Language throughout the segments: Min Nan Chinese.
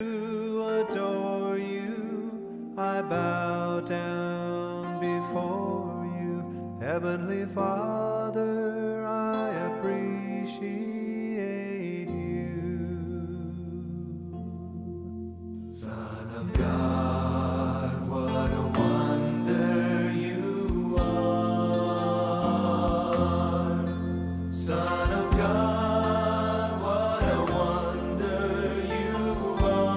Adore you. I bow down before you. Heavenly Father, I appreciate you. Son of God, what a wonder you are. Son of God, what a wonder you are.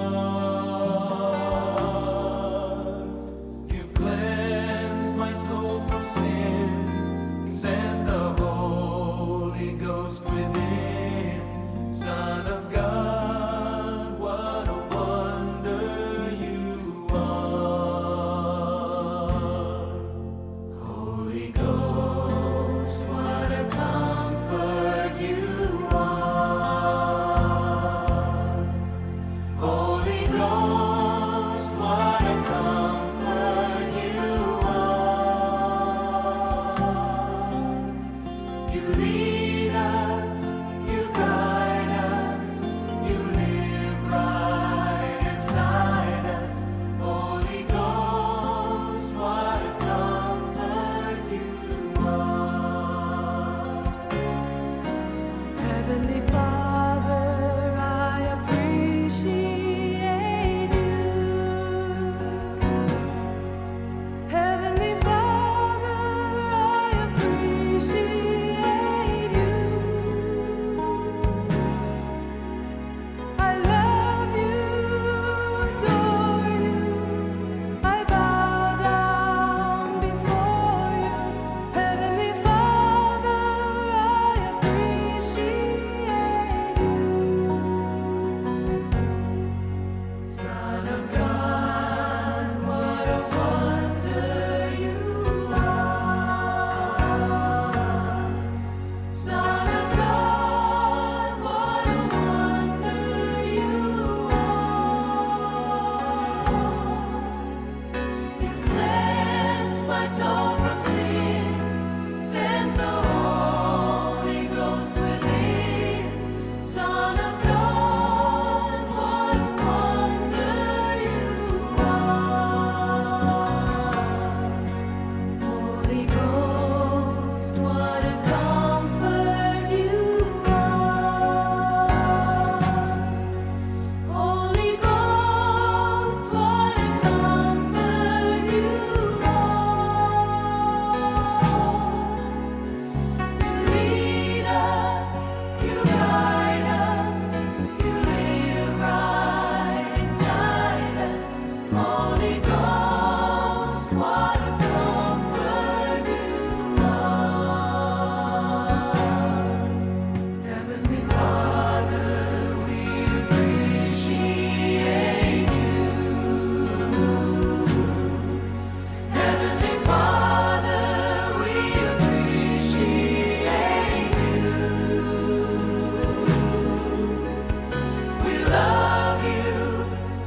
You've cleansed my soul from sin, sent the Holy Ghost within. Son of God, what a wonder you are. Holy Ghost, what a comfort you are. Holy Ghost, what a comfort you are. You lead us, you guide us, you live right inside us. Holy Ghost, what a comfort you are. Heavenly Father, I appreciate you. Heavenly Father, I appreciate you. I love you, adore you. I bow down before you. Heavenly Father, I appreciate you. Son of God, what a wonder you are. Son of God, what a wonder you are. You cleansed my soul from sin, sent the Holy Ghost within. Son of God, what a wonder you are. Holy Ghost, what a comfort you are. Holy Ghost, what a comfort you are. You lead us, you guide us, you live right inside us. Holy Ghost, what a comfort you are. Heavenly Father, we appreciate you. Heavenly Father, we appreciate you. We love you,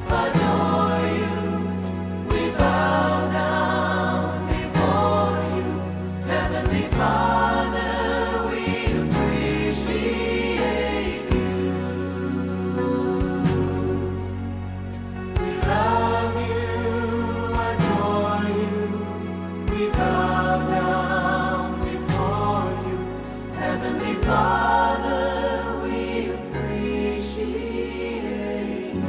adore you. We bow down before you. Heavenly Father, we appreciate you. We love you, adore you. We bow down before you. Heavenly Father, we appreciate you.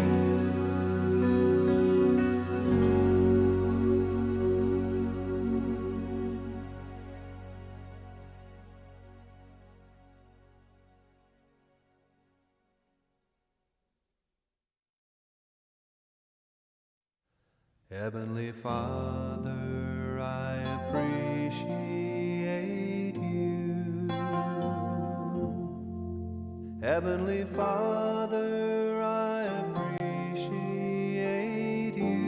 Heavenly Father, I appreciate you. Heavenly Father, I appreciate you.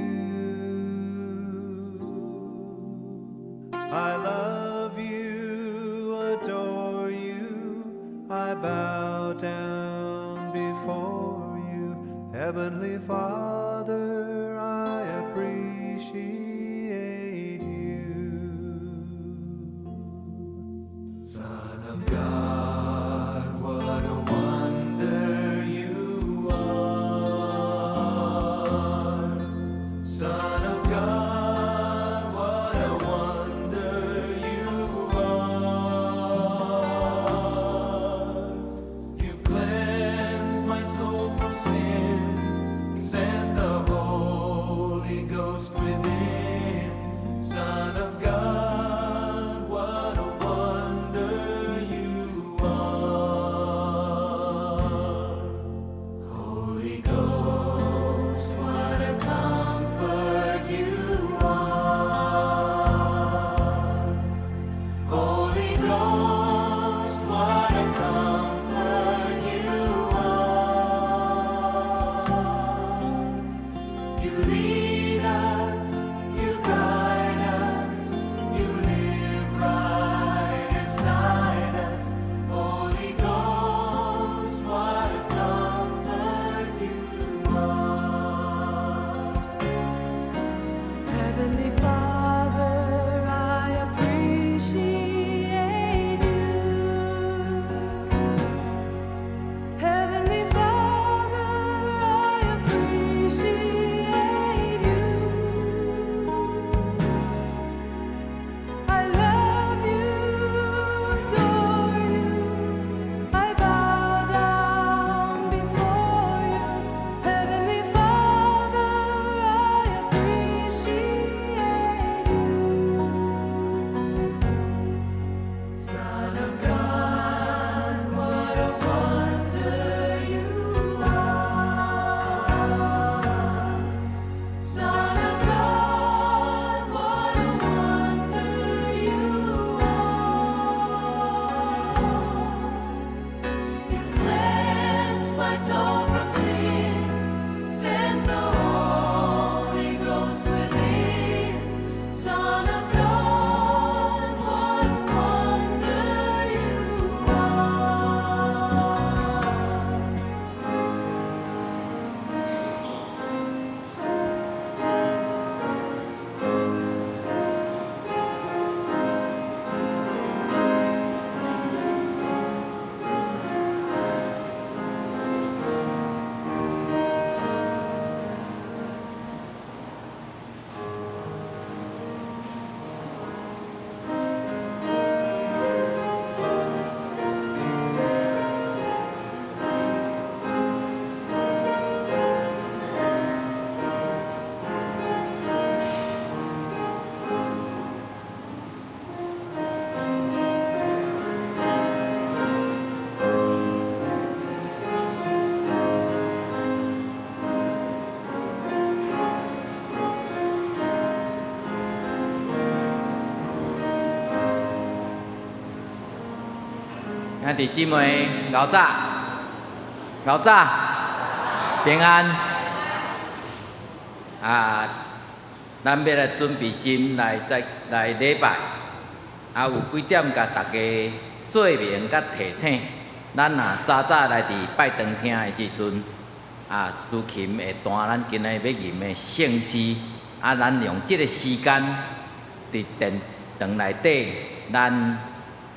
I love you, adore you. I bow down before you. Heavenly Father, I appreciate you. Son of God, what a wonder you are. 兄弟姊妹，𠢕早，𠢕早，平安。啊，咱欲來準備心來再來禮拜。啊，有幾點共大家說明佮提醒。咱若早早來佇拜堂廳的時陣，啊，司琴會彈咱今仔日欲吟的聖詩。啊，咱用這個時間佇殿堂內底，咱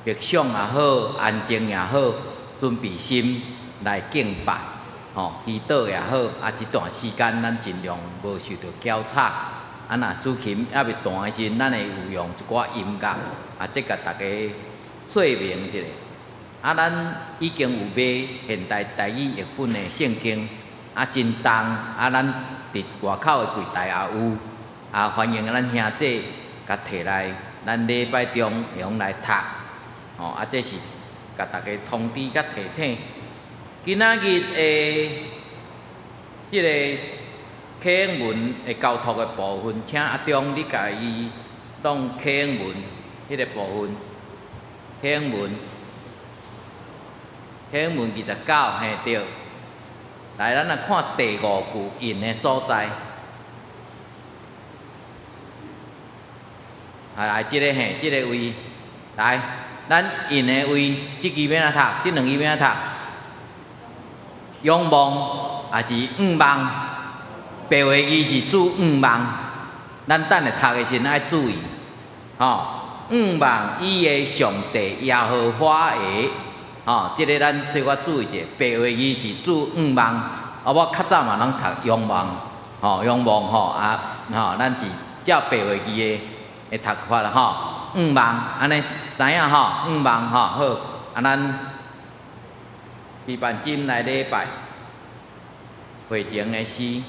默想也好，安靜也好，準備心來敬拜，吼，祈禱也好。啊，這段時間咱盡量無受著攪吵。啊，若司琴猶未彈的時陣，咱會有用一寡音樂，啊，這共大家說明一下。啊，咱已經有買現代台語譯本的聖經，啊，真重，啊，咱佇外口的櫃台也有，啊，歡迎咱兄弟共提來，咱禮拜中會用來讀，吼，啊，這是共大家通知佮提醒。今仔日的這個啟應文的交託的部分，請阿忠你共伊弄啟應文彼个部分，啟應文。啟應文29，嘿對。來，咱來看第五句引的所在。啊，來，這个嘿，這个位，來，咱引的位，這句欲按怎讀？這兩句欲按怎讀？仰望抑是向望？白話字是注向望，咱等下讀的時陣愛注意，吼，向望伊的上帝耶和華的，吼，這个咱小可注意者，白話字是注向望，啊，我較早嘛攏讀仰望，吼，仰望吼，啊，吼，咱是照白話字的讀法啦，吼，向望，按呢知影吼，向望吼，好，啊，咱備辦心來禮拜，會前的詩。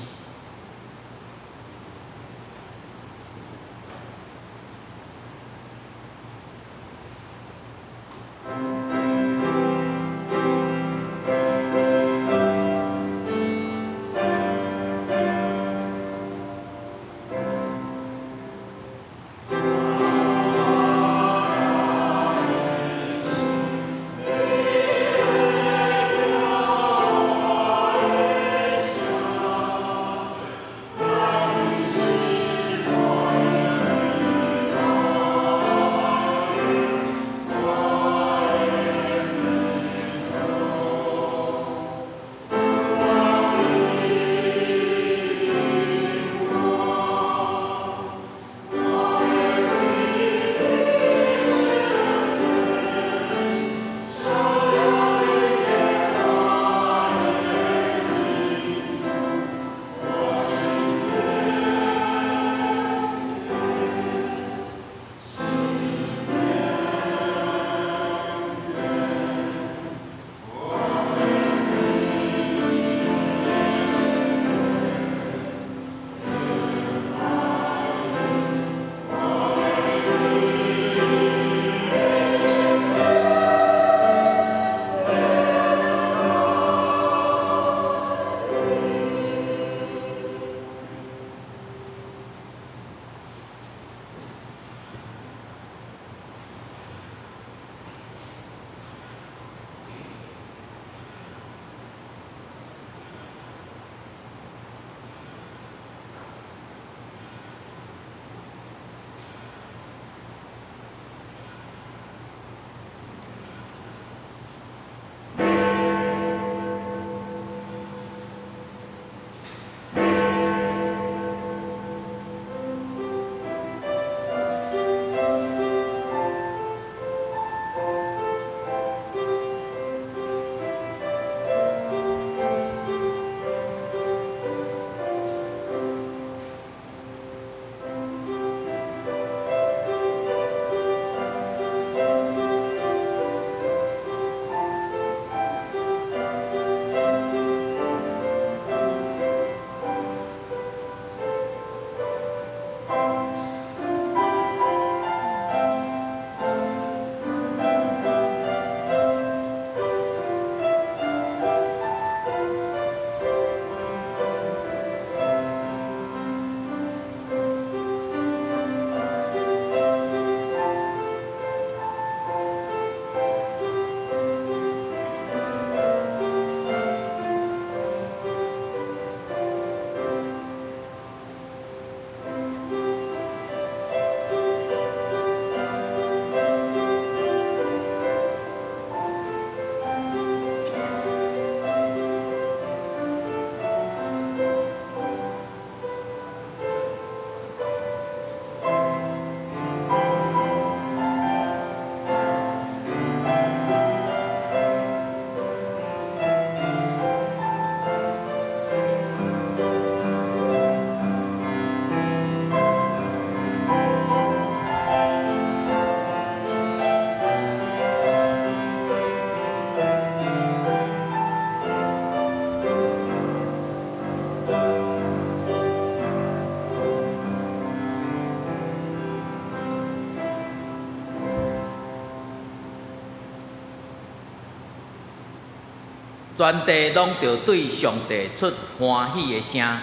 全地攏著對上帝出歡喜的聲，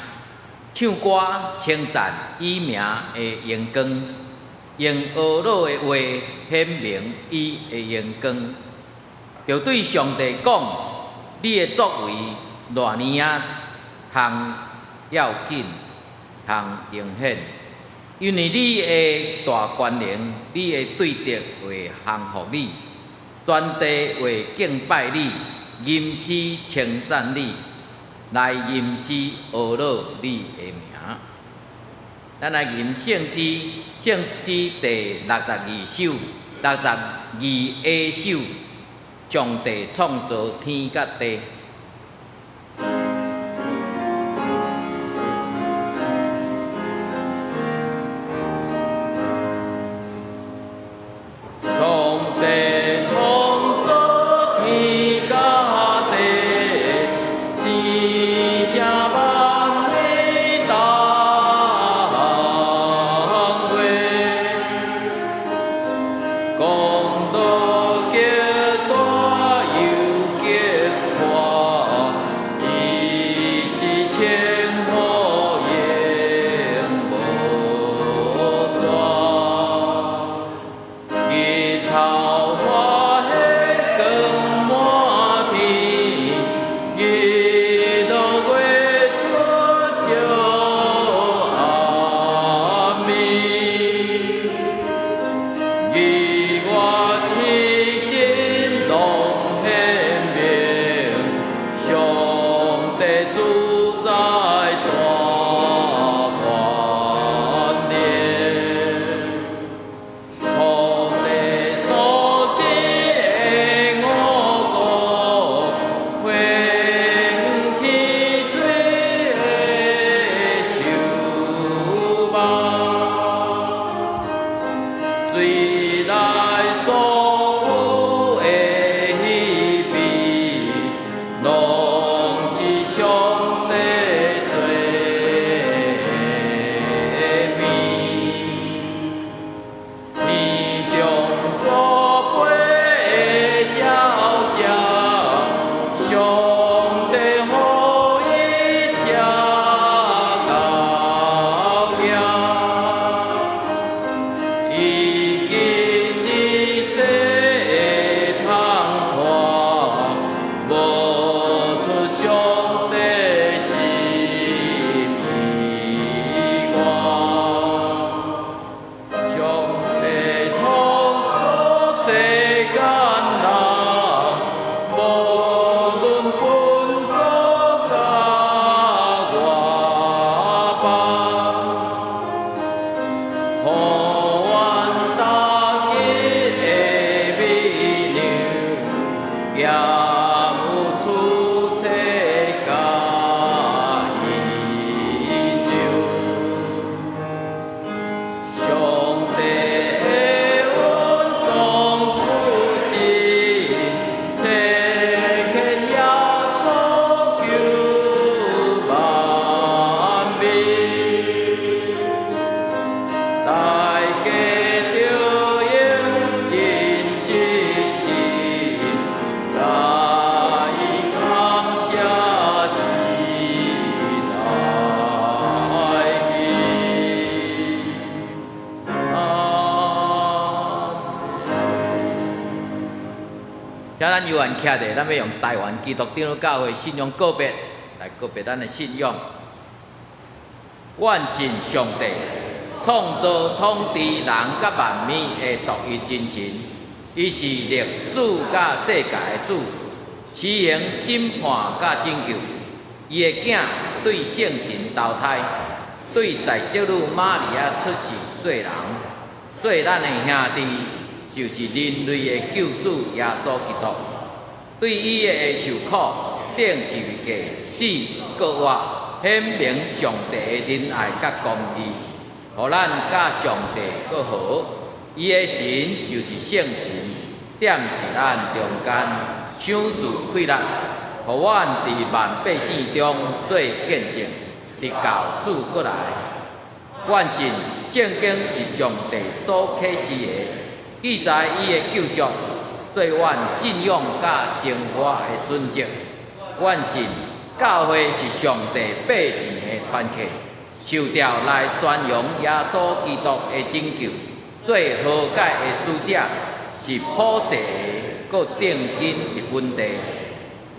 唱歌稱讚伊名的榮光，用呵咾的話顯明伊的榮光。著對上帝講，你的作為偌爾仔通要緊，通明顯。因為你的大權能，你的對德會降服你，全地會敬拜你，吟詩稱讚你，來吟詩呵咾你的名。咱來吟聖詩，聖詩第62首，62A 首，上帝創造天佮地。上帝創造天佮地，生聲萬里同話，講道極大又極闊，伊是千古永無煞。日頭發現光滿天，日落月出照暗暝。日月七星攏顯明，上帝主宰大權能。土地所生的五穀，花園青翠的樹木，水內所有的魚鱉，攏是上帝做的物。天中所飛的鳥隻，上帝予伊食夠了。伊見一世的通破，無出上帝心意外。上帝創造世間人，無論本國佮外邦，予阮逐日的米糧，兼有出體佮衣裳。上帝的恩講不盡，差遣耶穌救萬民。大家著用真實心，共伊感謝是來去。阿們。請咱有緣徛者，咱欲用台灣基督長老教會信仰告白來告白咱的信仰。阮信上帝，創造統治人佮萬物的獨一真神，伊是歷史佮世界的主，施行審判佮拯救。伊的囝對聖神投胎，對在聖女瑪利亞出世做人，做咱的兄弟，就是人類的救主耶穌基督。對伊的受苦、釘十字架、死、復活，顯明上帝的仁愛佮公義，予咱佮上帝閣和。伊的神就是聖神，踮佇咱中間，賞賜氣力，予阮佇萬百姓中做見證，直到主閣來。阮信聖經是上帝所啟示的，記載伊的救贖，做阮信仰佮生活的準則。阮信教會是上帝百姓的團體，受召來宣揚耶穌基督的拯救，做和解的使者，是普世的，閣定根佇本地，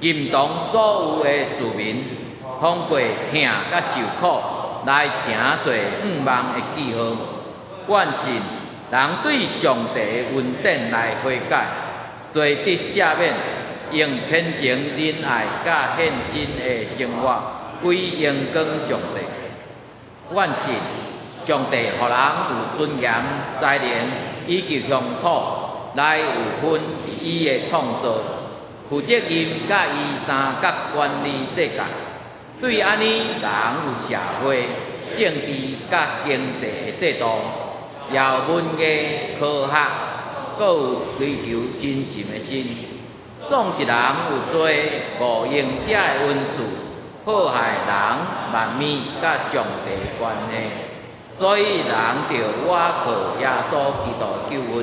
認同所有的子民，通過疼佮受苦來成做向望的記號。阮信人對上帝的恩典來悔改，罪得赦免，用虔誠仁愛佮獻身的生活，歸榮光上帝。阮信上帝予人有尊嚴、才能以及鄉土來有份佇伊的創造，負責任佮伊相佮管理世界。對按呢，人有社會、政治佮經濟的制度，也有文藝、科學，閣有追求真神的心。總是人有做無閒者的恩賜，破壞人萬物佮上帝的關係，所以人著倚靠耶穌基督的救恩，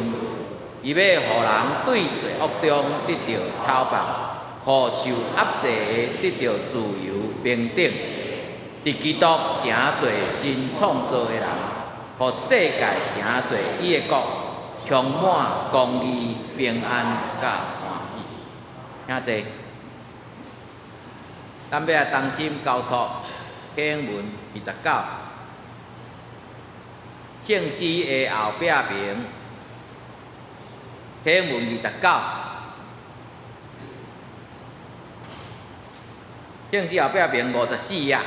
伊欲予人對罪惡中得著解放，予受壓制的得著自由平等。佇基督成做新創造的人，予世界成做伊的國，充滿公義、平安佮歡喜。兄弟，咱欲來同心交託經文29，聖詩的後壁爿，經文29，聖詩後壁爿54頁。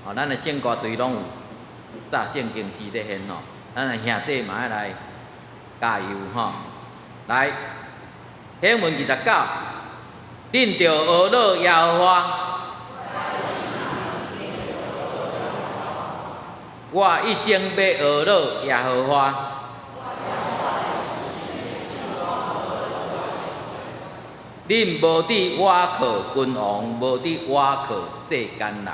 哦，咱的聖歌隊攏有紮聖經詩咧獻吼，咱的兄弟嘛愛來加油吼！來，經文29，恁著呵咾耶和華，我一生欲呵咾耶和華。恁無佇倚靠君王，無佇倚靠世間人。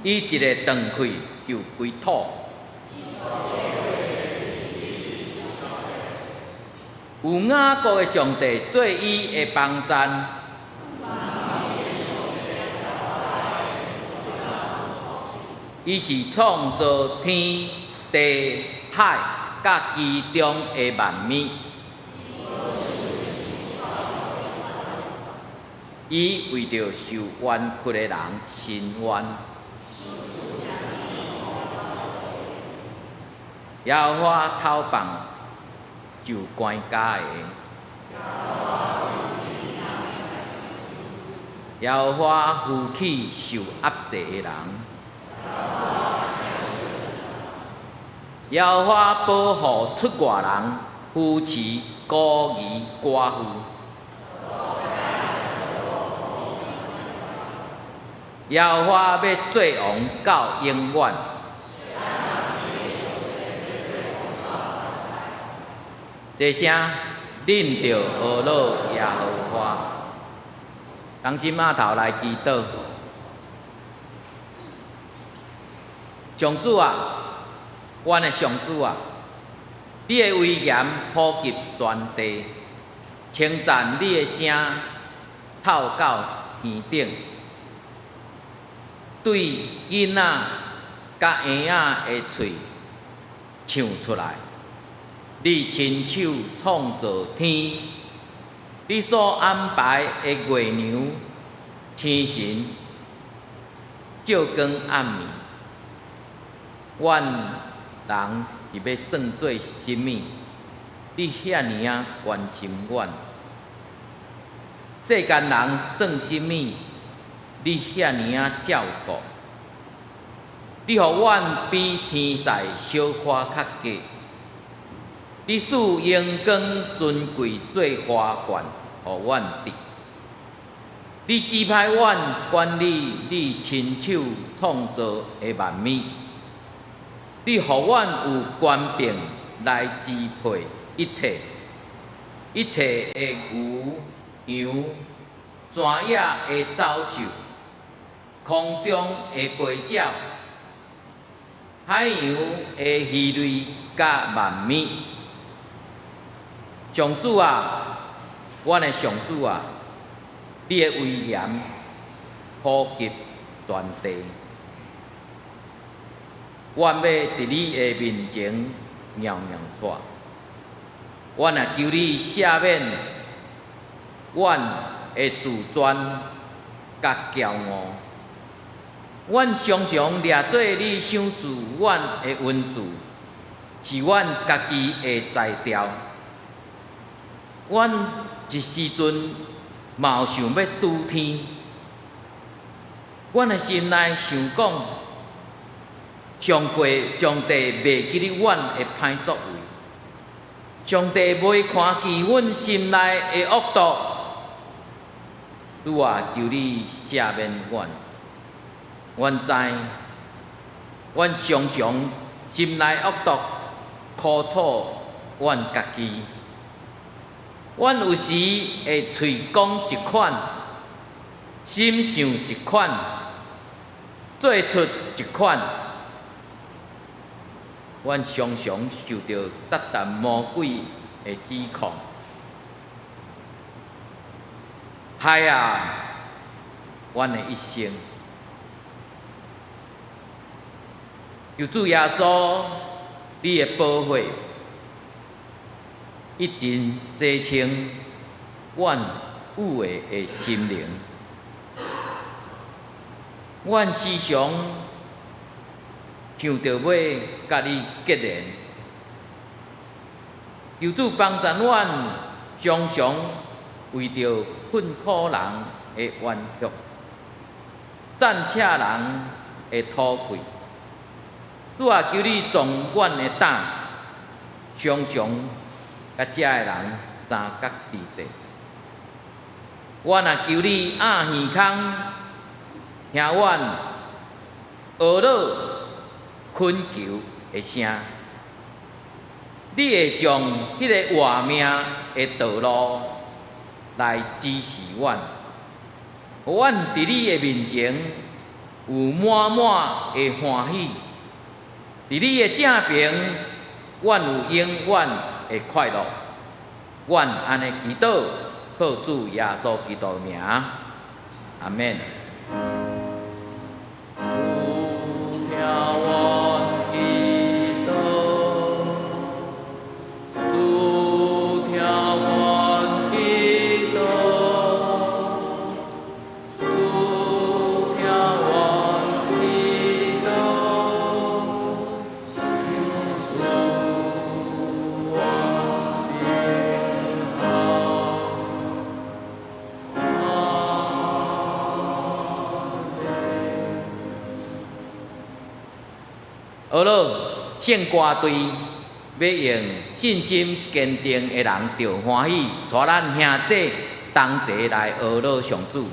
伊一个斷氣就歸土。有雅各的上帝做伊的幫贊。伊是創造天地海佮其中的萬物。伊為著受冤屈的人伸冤。耶和華討放受關監的，耶和華扶起受壓制的人，耶和華保護出外人，扶持孤兒寡婦。耶和華欲做王到永遠。這聲恁著呵咾耶和華，同心阿頭來祈禱。上主啊，阮的上主啊，你的威嚴普及全地，稱讚你的聲透到天頂，對囡仔佮嬰仔的喙唱出來。你親手創造天，你所安排的月娘、星辰，照光暗暝。阮人是欲算做啥物？你遐爾仔關心阮。世間人算啥物？你遐爾仔照顧。你予阮比天使小可較低。你賜榮光尊貴做花冠，予阮戴。你指派阮管理你親手創造的萬物。你予阮有權柄來支配一切，一切的牛、羊、山野的走獸、空中的飛鳥、海洋的魚類佮萬物。上主啊，阮的上主啊，你的威嚴普及全地。阮欲佇你的面前搖搖掣。阮若求你赦免阮的自尊佮驕傲。阮常常掠做你賞賜阮的恩賜，是阮家己的才調。阮一時陣嘛有想欲拄天，阮的心內想講，上過上帝袂記得阮的歹作為，上帝袂看見阮心內的惡毒。主啊，求你赦免阮。阮知，阮常常心內惡毒，苦楚阮家己。阮有時會喙講一款，心想一款，做出一款。阮常常受著撒旦魔鬼的指控。害啊！阮的一生，求主耶穌，你的寶血已經洗清阮污穢的心靈。阮時常想著欲佮你結連，求主幫助阮，常常為著困苦人的冤屈、散赤人的討氣。主啊，求你壯阮的膽，常常佮遮的人相佮佇地。阮若求你掩耳孔，聽阮哀禱懇求的聲，你會將彼个活命的道路來指示阮，予阮佇你的面前有滿滿的歡喜，佇你的正爿，阮有永遠的快樂。阮按呢祈禱，靠主耶穌基督的名，阿們。主聽阮祈禱，主聽阮祈禱，主聽阮祈禱，賞賜我平安。阿們。呵囉，聖歌隊欲用信心堅定的人著歡喜，帶咱兄弟同齊來呵囉上主。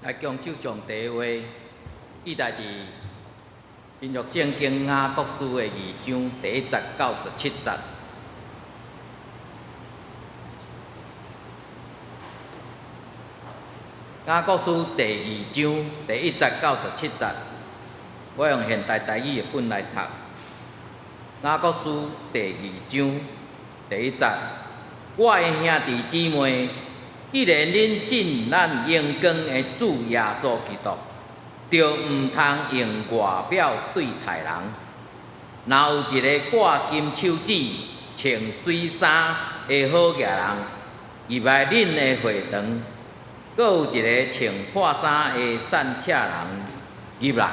來恭守上帝話，記載佇新約聖經雅各書的二章第一節到十七節。雅各書第二章第一節到十七節，我用現代台語譯本來讀。雅各書第二章第一節，我的兄弟姊妹，既然恁信咱榮光的主耶穌基督，就毋通用外表對待人。若有一个掛金手指、穿媠衫的好額人入來恁的會堂，閣有一个穿破衫的散赤人入來，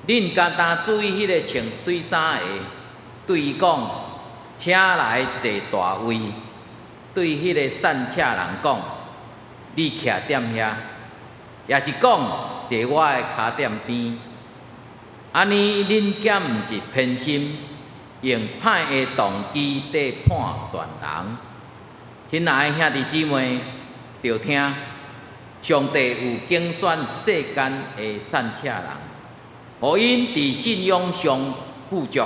恁敢若注意彼个穿媠衫的，對伊講，請來坐大位；對彼个散赤人講，你徛踮遐，抑是講坐我的跤墊邊。按呢，恁敢毋是偏心，用歹的動機佇判斷人？親愛的兄弟姊妹，著聽，上帝有揀選世間的散赤人，予𪜶佇信仰上富足，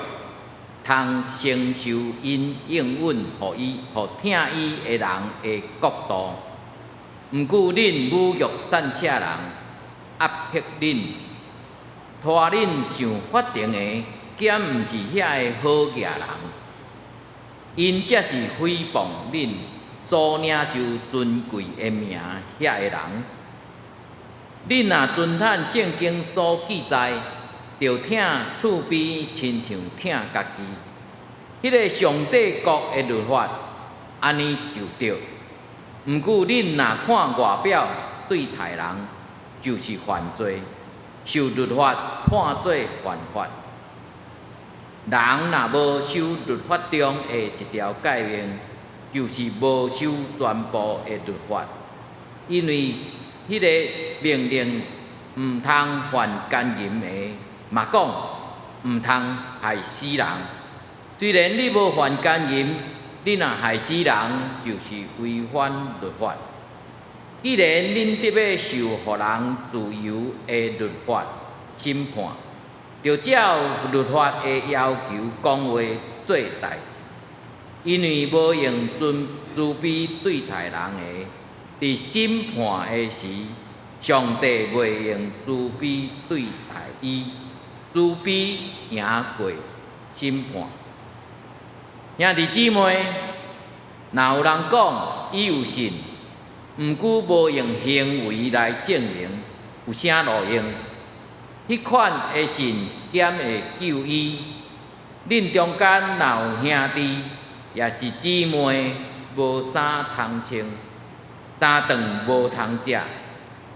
通承受𪜶應允予伊、予疼伊的人的國度。毋過恁侮辱散赤人，壓迫恁，拖恁上法庭的，敢毋是遐个好額人？𪜶才是誹謗恁所領受尊貴的名遐个人。恁若遵行聖經所記載，著疼厝邊親像疼家己，彼个上帝國的律法，按呢就對。毋過恁若看外表對待人，就是犯罪，受律法判做犯法。人若無守律法中的一條誡命，就是無守全部的律法，因為彼個命令毋通犯姦淫的，嘛講毋通害死人。雖然你無犯姦淫，你若害死人，就是違反律法。既然恁得欲受予人自由的律法審判，就照律法的要求講話做代誌。因為無用慈悲對待人的，佇審判的時，上帝袂用慈悲對待伊，慈悲贏過審判。兄弟姊妹，若有人講伊有信，毋過無用行為來證明，有啥路用？彼款的信敢會救伊？恁中間若有兄弟，抑是姊妹，無衫通穿，三頓無通食，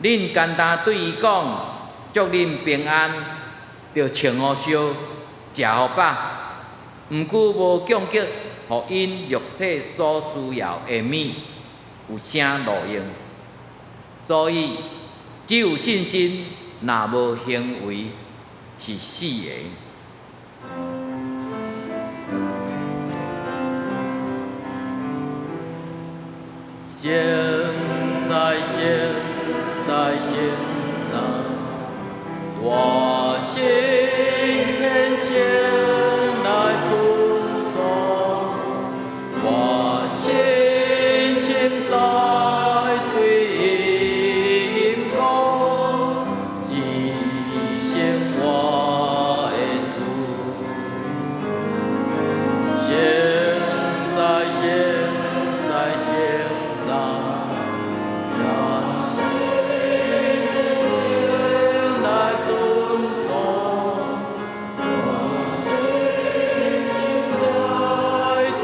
恁簡單對伊講，祝恁平安，著穿予燒，食予飽，毋過無供給予𪜶肉體所需要的物，有啥路用？所以，只有信心，若無行為，是死的。聖哉聖哉聖哉，我心虔誠來尊崇，我心深在對𪜶講，至聖我的主。聖哉聖哉聖哉，我心虔誠來尊崇，我心深在對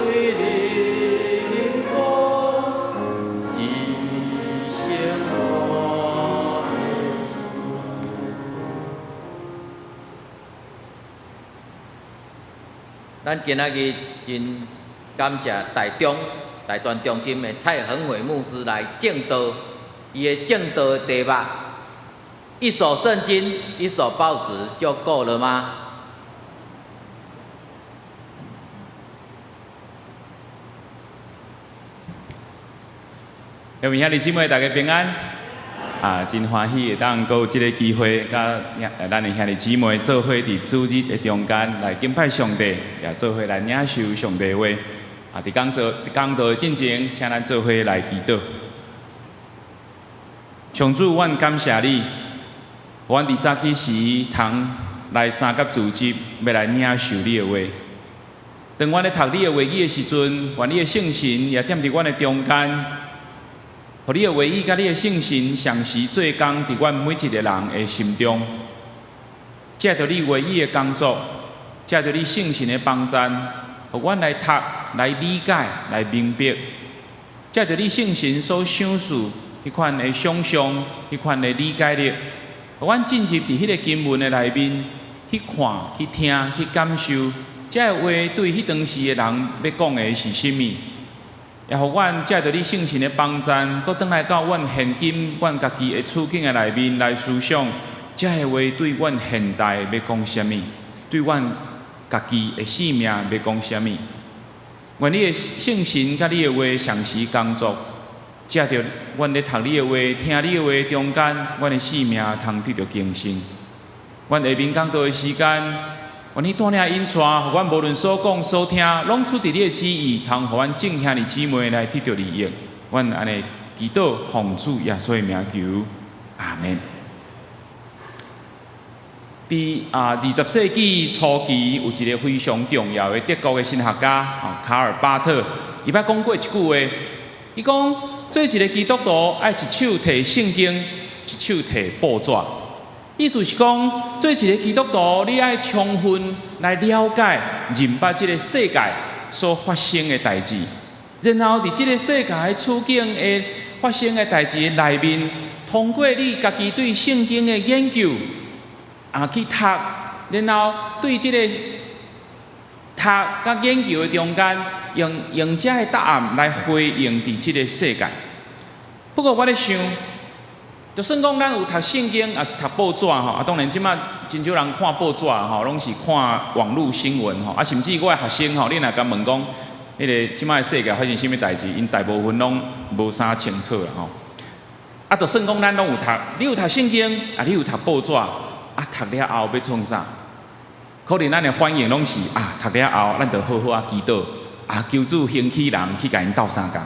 恁講，至聖我的主。咱今仔日真感謝台中大專中心的蔡恆偉牧師來證道，伊的證道的題目：一手聖經，一手報紙就夠了嗎？各位兄弟姊妹，大家平安。啊，真歡喜會當閣有這个機會，佮咱的兄弟姊妹做伙佇主日的中間來敬拜上帝，也做伙來領受上帝話。啊，佇講座講道的進前，請咱做伙來祈禱。上主，阮感謝你，阮佇早起時通來三甲聚集，欲來領受你的話。當阮咧讀你的話語的時陣，願你的聖神也踮佇阮的中間，予你的話語佮你的聖神同時做工佇阮每一个人的心中。藉著你話語的工作，藉著你聖神的幫贊，予阮來讀、來理解、來明白。藉著你聖神所賞賜彼款的想象、彼款的理解力，予阮進入佇彼个經文的內面去看、去聽、去感受。這个話對彼當時的人欲講的是啥物？也予阮藉著你聖神的幫贊，閣轉來到阮現今阮家己的處境的內面來思想，這个話對阮現代欲講啥物？對阮家己的生命欲講啥物？願你的聖神佮你的話同時工作，藉著阮咧讀你的話、聽你的話中間，阮的生命通得著更新。阮下面講道的時間，願你帶領引帶，予阮無論所講所聽，攏出佇你的旨意，通予阮眾兄弟姊妹來得著利益。阮按呢祈禱，奉主耶穌的名求，阿門。佇20世紀初期，有一个非常重要的德國的神學家，卡爾巴特，伊捌講過一句話，伊講做一个基督徒，愛一手提聖經，一手提報紙。意思是講，做一个基督徒，你愛充分來了解、認捌這个世界所發生的代誌，然後佇這个世界處境的發生的代誌內面，通過你家己對聖經的研究，去讀，然後對這个讀佮研究的中間，用這个答案來回應佇這个世界。不過我咧想，就算講咱有讀聖經，抑是讀報紙吼，啊，當然這馬真少人看報紙吼，攏是看網路新聞吼，啊，甚至我的學生吼，你若共問講，彼个這馬的世界發生啥物代誌，𪜶大部分攏無啥清楚啦吼。啊，就算講咱攏有讀，你有讀聖經，啊，你有讀報紙，啊，讀了後欲創啥？可能咱的反應攏是啊，讀了後，咱就好好仔祈禱，啊，求主興起人去共𪜶鬥相共。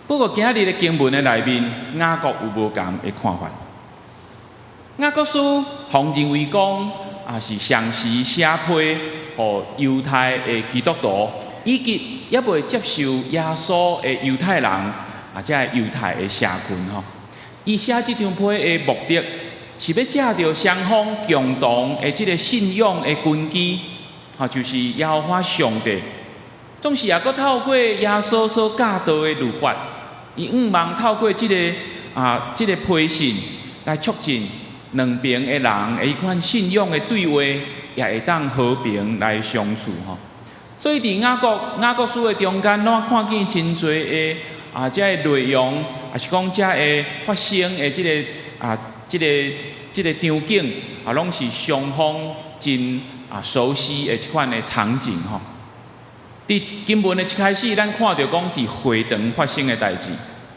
不過今日的經文的內面，雅各有無仝的看法。雅各書予人認為講啊，是上時寫批予猶太的基督徒，以及猶未接受耶穌的猶太人，啊，這个猶太的社群吼。伊寫這張批的目的，是欲藉著雙方共同的這个信仰的根基，吼，就是耶和華上帝。總是也閣透過耶穌所教導的律法，伊向望透過這个批信來促進兩邊的人的彼款信仰的對話，也會當和平來相處吼。所以佇雅各書的中間，攏看見真濟的這个內容，抑是講這个發生的這个場景啊，攏是雙方真熟悉的這款的場景吼。佇經文的一開始，咱看著講佇會堂發生的代誌。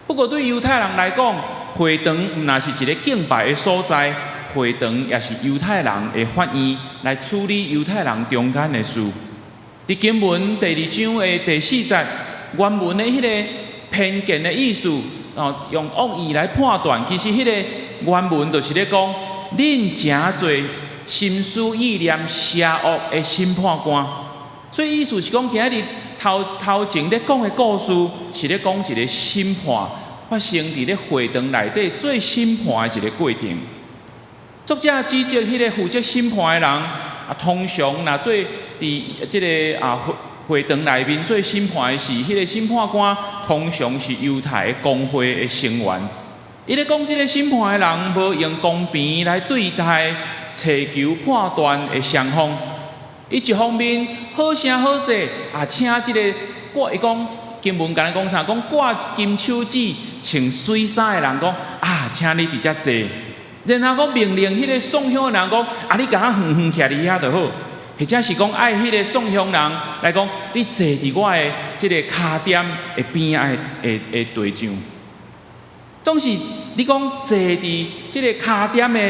不過對猶太人來講，會堂毋但是一个敬拜的所在，會堂也是猶太人的法院，來處理猶太人中間的事。佇經文第二章的第四節，原文的彼个偏見的意思，哦，用惡意來判斷，其實彼个原文就是咧講，恁成做心思意念邪惡的審判官。所以意思是講，今日頭頭前咧講的故事，是咧講一个審判發生佇咧會堂內底做審判的一个過程。作者指責彼个負責審判的人，啊，通常若做佇這个會堂內面做審判的是，彼个審判官通常是猶太的公會的成員。伊咧講這个審判的人無用公平來對待尋求判斷的雙方。伊一方面好聲好勢啊，請這个掛伊講經文敢若講啥？講掛金手指穿媠衫的人講啊，請你佇遮坐。然後閣命令彼个送香的人講啊，你共我遠遠徛佇遐就好。或者是講愛彼个送香人來講，你坐佇我的這个跤墊的邊仔的地上。總是你講坐佇這个跤點的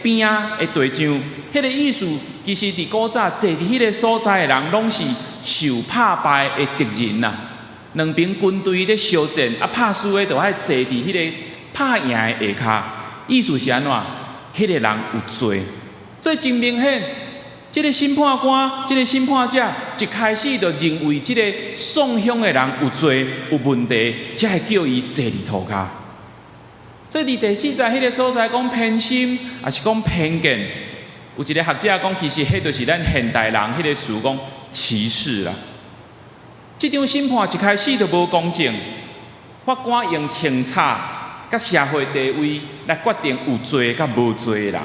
邊仔的地上，彼個意思其實佇古早坐佇彼个所在的人，攏是受拍敗的敵人啊。兩邊軍隊咧相戰，啊拍輸的就愛坐佇彼个拍贏的下跤。意思是按怎？彼個人有罪，所以真明顯，這个審判官、這个審判者一開始就認為這個送鄉的人有罪、有問題，才會叫伊坐佇塗跤。所以佇第四節彼个所在講偏心，抑是講偏見，有一个學者講，其實彼就是咱現代人彼个詞講歧視啦。這場審判一開始就無公正，法官用穿插佮社會地位來決定有罪佮無罪的人。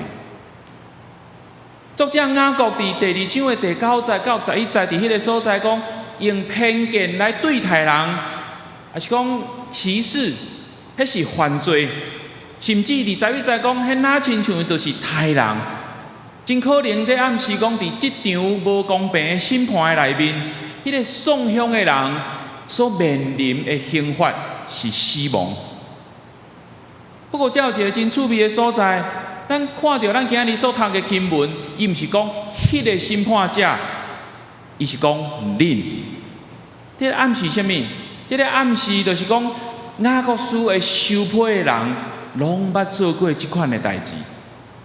作者雅各佇第二章的第九節到十一節，佇彼个所在講，用偏見來對待人，抑是講歧視，彼是犯罪。甚至佇十一節講，彼若親像就是刣人，真可能佇暗示講，佇這場無公平的審判的內面，彼个送鄉的人所面臨的刑罰是死亡。不過，這有一个真趣味的所在，咱看著咱今日所讀的經文，伊毋是講彼个審判者，伊是講恁。這個暗示啥物？這個暗示就是講雅各書的收批的人，攏捌做過這款的代誌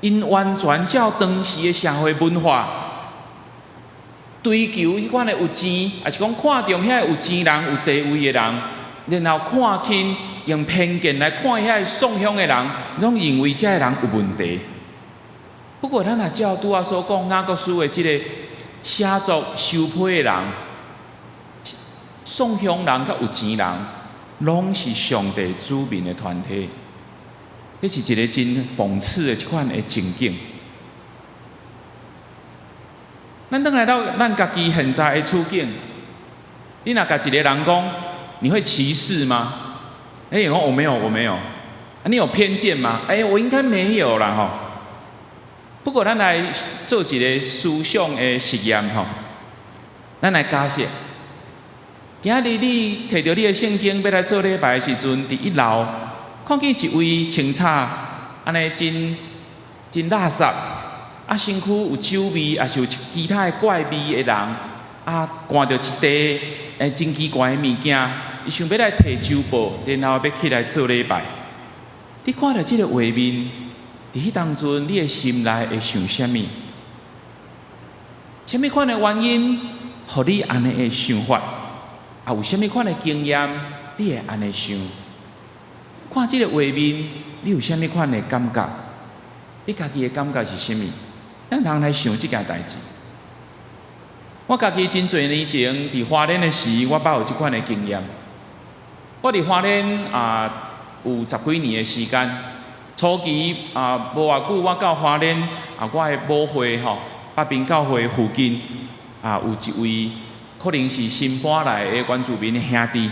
，𪜶完全照當時的社會文化，追求彼款的有錢，抑是講看重遐个有錢人、有地位的人，然後看輕，用偏見來看遐个送鄉的人，攏認為這个人有問題。不過，咱若照拄仔所講雅各書的這个寫作收批的人，送鄉人佮有錢人，攏是上帝子民的團體。這是一个真諷刺的這款的情景。咱轉來到咱家己現在的處境，你若共一个人講，你會歧視嗎？欸，我沒有，我沒有。啊，你有偏見嗎？欸，我應該沒有啦，吼。不過，咱來做一个思想的實驗，吼。咱來假設，今仔日你提著你的聖經欲來做禮拜的時陣，佇一樓看見一位穿插按呢真真垃圾，啊身軀有酒味，抑是有其他的怪味的人，啊，攜著一袋真奇怪的物件，伊想欲來提酒脯，然後欲起來做禮拜。你看著這个畫面，佇彼當陣，你的心內會想啥物？啥物款的原因，予你按呢的想法？啊，有啥物款的經驗，你會按呢想？看這个畫面，你有啥物款的感覺？你家己的感覺是啥物？咱通來想這件代誌。我家己真濟年前佇花蓮的時，我捌有這款的經驗。我佇花蓮啊，有十幾年的時間。初期啊，無偌久，我到花蓮啊，我的母會吼，北平教會附近啊，有一位可能是新搬來的原住民的兄弟。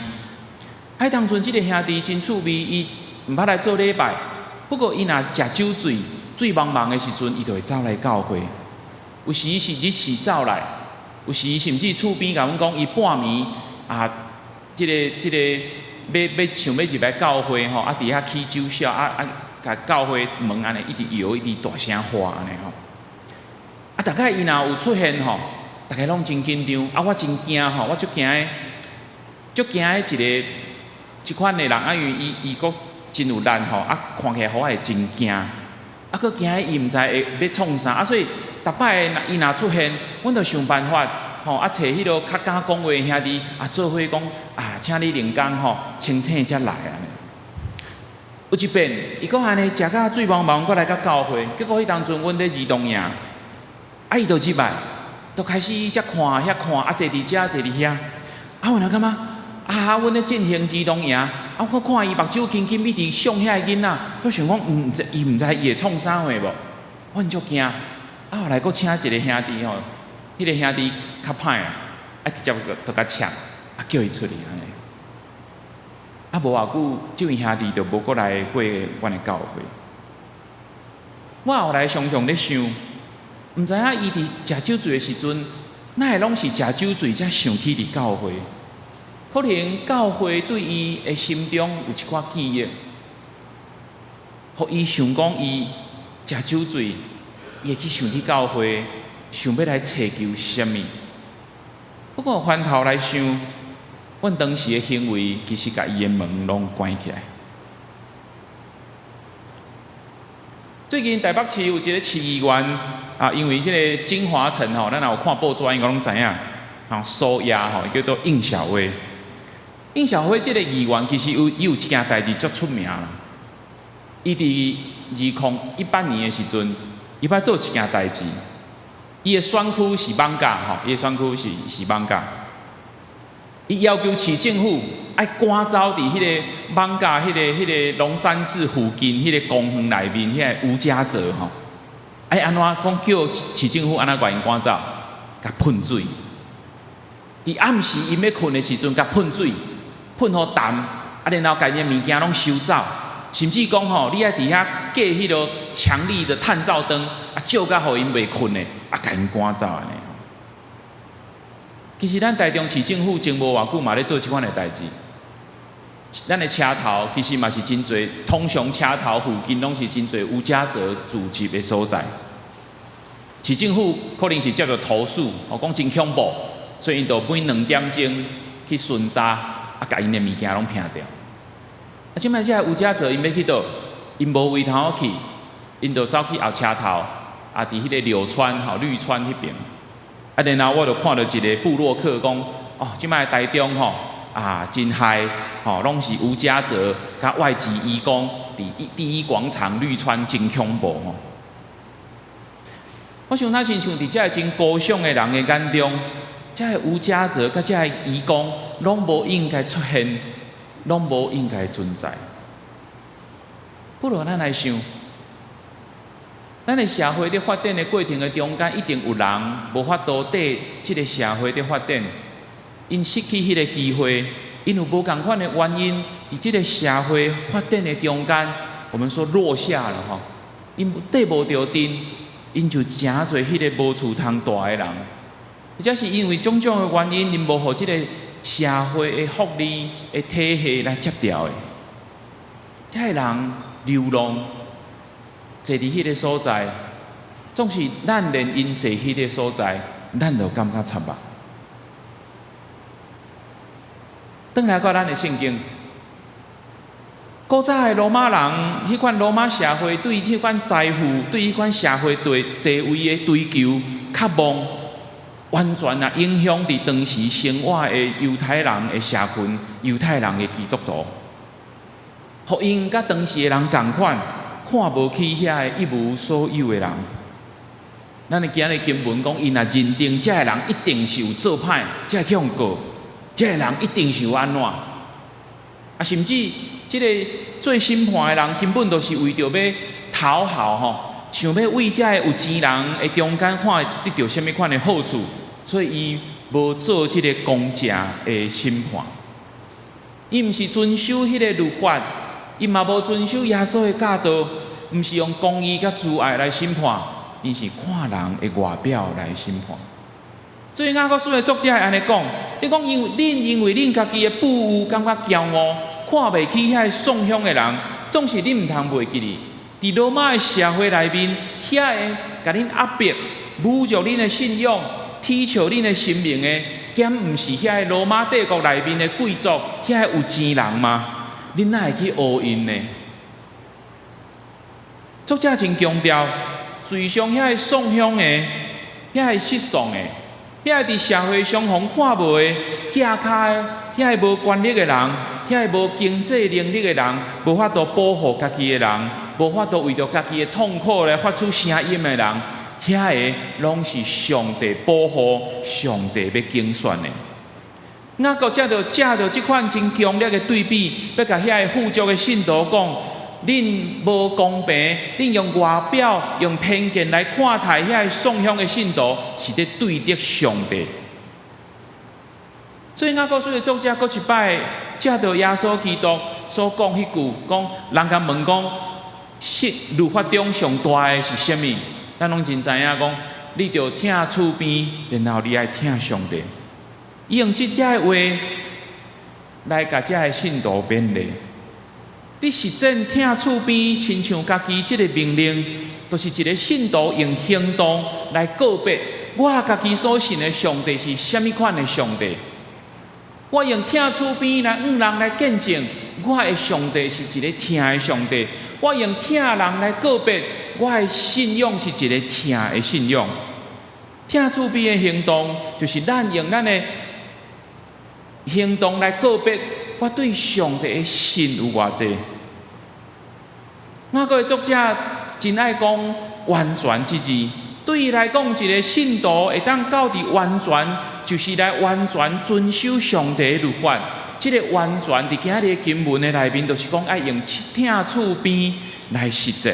彼當陣，這个兄弟真趣味，伊毋捌來做禮拜，不過伊若食酒醉、醉茫茫的時陣，伊就會走來教會。有時是日時走來，有時甚至厝邊共阮講，伊半暝啊，這个這个欲欲想欲入來教會吼，啊，佇遐起酒痟，啊啊，共教會門按呢一直搖，一直大聲喊按呢吼。啊，逐擺伊若有出現吼，逐家攏真緊張，啊，我真驚吼，我足驚的，足驚的一个這款的人，啊，因為伊伊閣真有力吼，啊，看起來予我會真驚，啊，閣驚伊毋知會欲創啥，啊，所以逐擺伊若出現，阮就想辦法吼，啊，揣彼落較敢講話的兄弟，啊，做伙講啊，請你靈工吼，清醒才來按呢。有一遍，伊閣按呢食甲醉茫茫，閣來到教會，結果彼當陣阮咧兒童營，啊，伊就入來，就開始遮看遐看，啊，坐佇遮坐佇遐，啊，阮就感覺，啊，阮咧進行兒童營，啊，我看伊目睭金金一直向遐个囡仔，都想講毋知伊毋知伊會創啥貨無，阮足驚。啊，後來閣請一个兄弟吼，彼个兄弟較歹啊，啊，直接就共搶，啊，叫伊出去按呢。啊，無偌久，這位兄弟就無閣來過阮的教會。我後來常常咧想，毋知影伊佇食酒醉的時陣，哪會攏是食酒醉才想起佇教會？可能教會對伊的心中有一寡記憶。予伊想講伊食酒醉，伊會去想去教會，想欲來揣求啥物。不過翻頭來想，阮當時的行為其實共伊的門攏關起來。最近台北市有一个市議員啊，因為這个京華城吼，咱若有看報紙應該攏知影，啊，蘇亞吼，叫做應曉薇。應曉薇這个議員其實有伊有一件代誌足出名啦。伊佇2018年的時陣，伊欲做一件代誌。伊的選區是艋舺吼，伊的選區是艋舺。伊要求市政府愛趕走佇彼个艋舺彼个龍山寺附近彼个公園內面遐个無家者吼，愛按怎講叫市政府按怎共𪜶趕走？共噴水。佇暗時𪜶欲睏的時陣，共噴水，噴予澹，啊，然後共𪜶的物件攏收走，甚至講吼，你愛佇遐架彼个強力的探照燈，啊，照甲予𪜶袂睏的，啊，共𪜶趕走按呢。其實咱台中市政府前無偌久嘛咧做這款的代誌，咱的車頭其實嘛是真濟，通常車頭附近攏是真濟無家者聚集的所在。市政府可能是接著投訴，哦，講真恐怖，所以𪜶就每2點鐘去巡查，啊，共𪜶的物件攏拚掉。啊，這擺這个無家者𪜶欲去佗？𪜶無位通好去，𪜶就走去後車頭，啊，佇彼个柳川吼綠川彼爿。啊，然後我就看著一个部落客講，哦，這擺台中吼啊真害，吼，攏是無家者佮外籍移工，佇第一廣場綠川真恐怖吼。我想若親像佇這个真高尚的人的眼中，這个無家者佮這个移工，攏無應該出現，攏無應該存在。不如咱來想，咱的社會佇發展的過程的中間，一定有人無法度綴這个社會佇發展，𪜶失去彼个機會，𪜶有無仝款的原因，佇這个社會發展的中間，我們說落下了吼，𪜶綴無著陣，𪜶就成做彼个無厝通蹛的人，或者是因為種種的原因，𪜶無予這个社會的福利的體系來接著的，這个人流浪坐佇彼个所在，總是咱連𪜶坐彼个所在，咱就感覺插目。轉來看咱的聖經，古早的羅馬人，彼款羅馬社會對彼款財富、對彼款社會地位的追求、渴望，完全啊影響佇當時生活的猶太人的社群、猶太人的基督徒，予𪜶佮當時的人仝款，看無起遐个一無所有的人。咱的今日經文講，𪜶若認定這个人一定是有做歹，才會去予告，這个人一定是有按怎，啊，甚至這个做審判的人根本就是為著欲討好吼，想欲為這个有錢人的中間看得著啥物款的好處，所以伊無做這个公正的審判。伊毋是遵守彼个律法，伊嘛無遵守耶穌的教導，毋是用公義佮慈愛來審判，伊是看人的外表來審判。所以雅各書的作者會按呢講：你講因為恁因為恁家己的富有感覺驕傲，看袂起遐个喪鄉的人，總是恁毋通袂記得，佇羅馬的社會內面，遐个共恁壓迫、侮辱恁的信仰、恥笑恁的生命的，敢毋是遐个羅馬帝國內面的貴族，遐个有錢人嗎？恁哪會去烏𪜶呢？作者真強調，隨上遐个喪鄉的、遐个失喪的、遐个佇社會上予人看無的、寄跤的、遐个無權力的人、遐个無經濟能力的人、無法度保護家己的人、無法度為著家己的痛苦來發出聲音的人，遐个攏是上帝保護、上帝欲揀選的。雅各藉著這款真強烈的對比，欲共遐个富足的信徒講：恁無公平，恁用外表、用偏見來看待遐個喪鄉的信徒，是佇對敵上帝。所以雅各書的作者閣一擺藉著耶穌基督所講彼句，講人共問講，律法中上大的是啥物？咱攏真知影講，你著疼厝邊，然後你愛疼上帝。伊用這遮的話來共遮个信徒勉勵。佇實踐疼厝邊親像家己這个命令，就是一个信徒用行動來告別我家己所信的上帝是啥物款的上帝。我用疼厝邊來向人來見證，我的上帝是一个疼的上帝。我用疼人來告別，我的信仰是一个疼的信仰。疼厝邊的行動，就是咱用咱的行動來告別我對上帝的信有偌濟。雅各的作者真愛講完全這字，對伊來講，一个信徒會當到佇完全，就是來完全遵守上帝的律法。這个完全佇今仔日經文的內面，就是講愛用疼厝邊來實踐。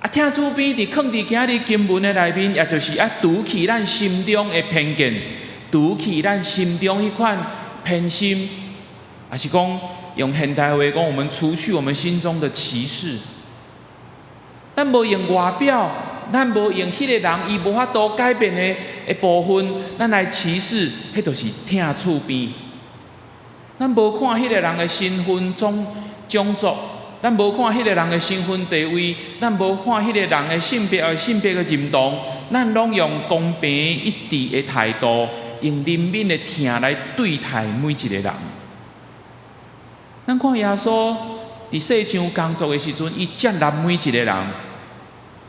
啊，疼厝邊佇囥佇今仔日經文的內面，也就是愛除去咱心中的偏見，除去咱心中彼款偏心，抑是講用現代話講，我們除去我們心中的歧視。咱無用外表，咱無用彼個人伊無法度改變的部分，咱來歧視，彼就是疼厝邊。咱無看彼个人的身份種族，咱無看彼个人的身份地位，咱無看彼个人的性別或性別的認同，咱攏用公平一致的態度，用憐憫的疼來對待每一个人。咱看耶穌佇世上工作的時陣，伊接納每一个人，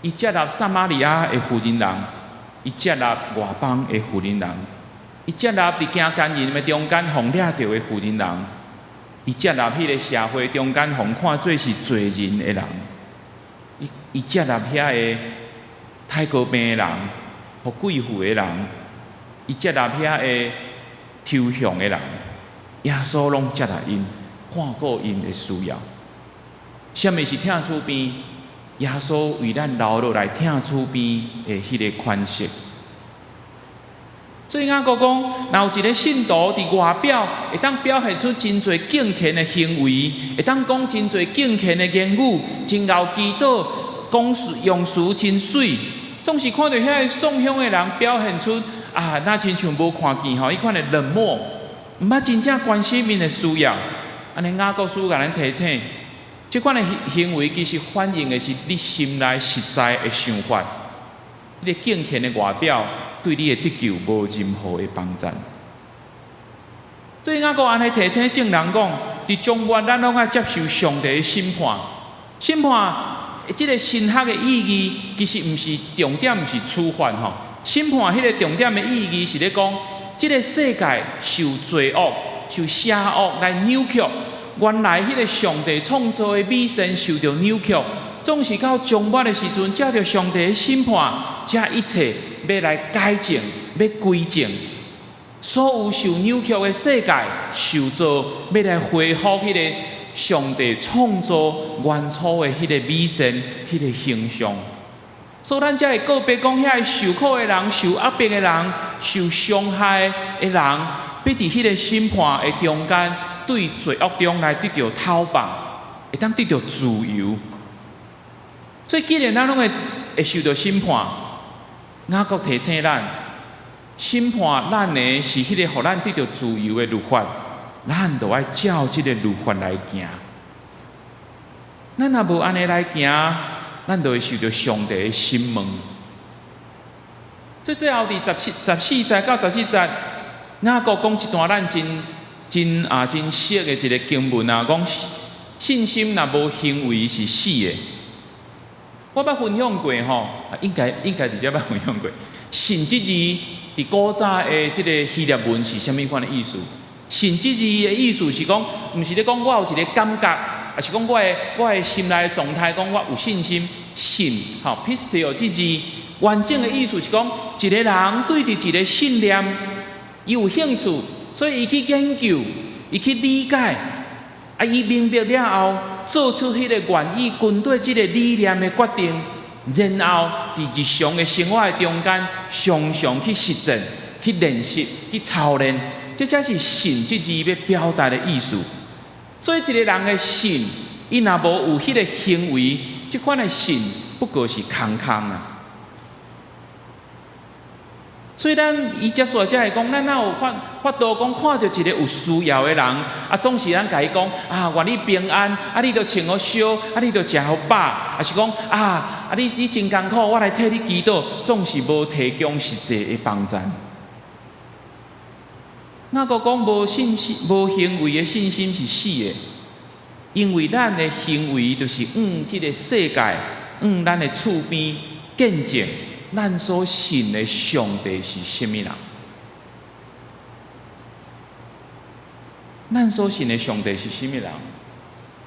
伊接納撒瑪利亞的婦人人，伊接納外邦的婦人人。伊接納佇行姦淫的中間予掠著的婦人人，伊接納彼个社會中間予看做是罪人的人，伊接納遐个泰國病的人，予貴婦的人，伊接納遐个抽象的人，耶穌攏接納𪜶，看顧𪜶的需要。啥物是疼厝邊？耶穌為咱留落來疼厝邊的彼个款式。所以雅各講，若有一个信徒佇外表會當表現出真濟敬虔的行為，會當講真濟敬虔的言語，真𠢕祈禱，講詞用詞真媠，總是看著遐个送香的人表現出啊，若親像無看見吼，彼款的冷漠，毋捌真正關心𪜶的需要。按呢雅各書共咱提醒，這款的行為其實反映的是你心內實在的想法，你的敬虔的外表對你的得救無任何的幫助。所以雅各按呢提醒眾人講，佇終末咱攏愛接受上帝的審判。審判這个神學的意義，其實毋是重點，毋是處罰吼。審判彼个重點的意義是咧講，這个世界受罪惡、受邪惡來扭曲，原來彼个上帝創造的美善受著扭曲，總是到終末的時陣，藉著上帝的審判，這一切欲來改正、欲歸正，所有受扭曲的世界受造，欲來恢復彼个上帝創造原初的彼个美善、彼个形象。所以咱才會告別講，遐个受苦的人、受壓迫的人、受傷害的人，欲佇彼个審判的中間，對罪惡中來得著透放，會當得著自由。所以，既然咱攏會受著審判，雅各提醒咱，審判咱的是彼个予咱得著自由的律法，咱就愛照這个律法來行。咱若無按呢來行，咱就會受著上帝的審問。所以最後佇14節到17節，雅各講一段咱真真啊真熟的一个經文啊，講信心若無行為是死的。我捌分享過吼，應該直接捌分享過。信這字佇古早的這个希臘文是啥物款的意思？信這字的意思是講，毋是咧講我有一个感覺，抑是講我的心內狀態，講我有信心。信吼，pisteuo 這字完整的意思是講，一个人對佇一个信念，伊有興趣，所以伊去研究，伊去理解，啊，伊明白了後，做出彼个願意跟綴這个理念的決定，然後佇日常的生活的中間，常常去實踐、去練習、去操練，這才是信這字欲表達的意思。所以，一个人的信，伊若無有彼个行為，這款的信不過是空空啊。所以咱伊接續才會講，咱若有法度講看著一個有需要的人，啊，總是咱共伊講啊，願你平安，啊，你著穿予俗，啊，你著食予飽，抑是講啊，啊，你真艱苦，我來替你祈禱，總是無提供實際的幫贊。雅各講無信心、無行為的信心是死的，因為咱的行為就是向這個世界、向咱的厝邊見證咱所信的上帝是啥物人。咱所信的上帝是啥物人？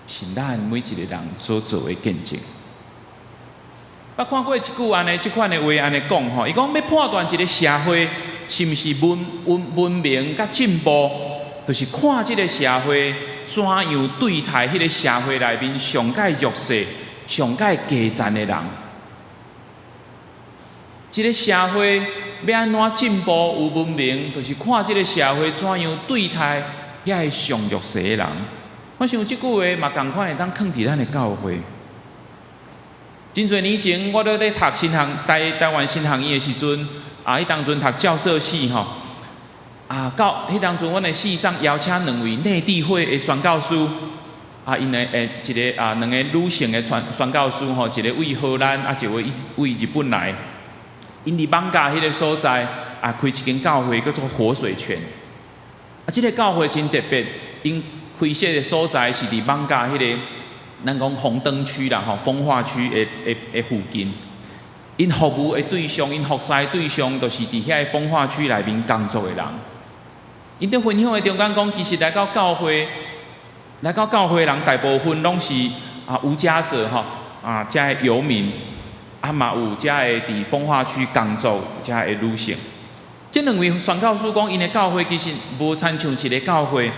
是咱每一個人所做的見證。我看過一句按呢，這款的話按呢講吼，伊講欲判斷一個社會是毋是文明佮進步，就是看這個社會怎樣對待彼個社會內面上蓋弱勢、上蓋低層的人。一個社會欲按怎進步有文明，就是看這個社會怎樣對待遐个上弱勢的人。我想這句話嘛仝款會當囥佇咱的教會。真濟年前，我咧讀神學台灣神學院的時陣，啊，彼當陣讀教授系吼，啊，到彼當陣，阮的系上邀請兩位內地會的宣教師，啊，𪜶的一个啊，兩个女性的宣教師吼，一个位荷蘭，啊，一个位日本來。𪜶佇艋舺彼个所在啊，開一間教會叫做活水泉。啊，這个教會真特別，𪜶開設的所在是佇艋舺彼个咱講紅燈區啦，吼，風化區的附近。𪜶服務的對象，𪜶服侍的對象，就是佇遐个風化區內面工作的人。𪜶佇分享的中間講，其實來到教會，來到教會的人，大部分攏是啊無家者吼，啊，遮个遊民，啊嘛有遮个佇風化區工作遮个女性。這兩位宣教師講，𪜶的教會其實無親像一個教會。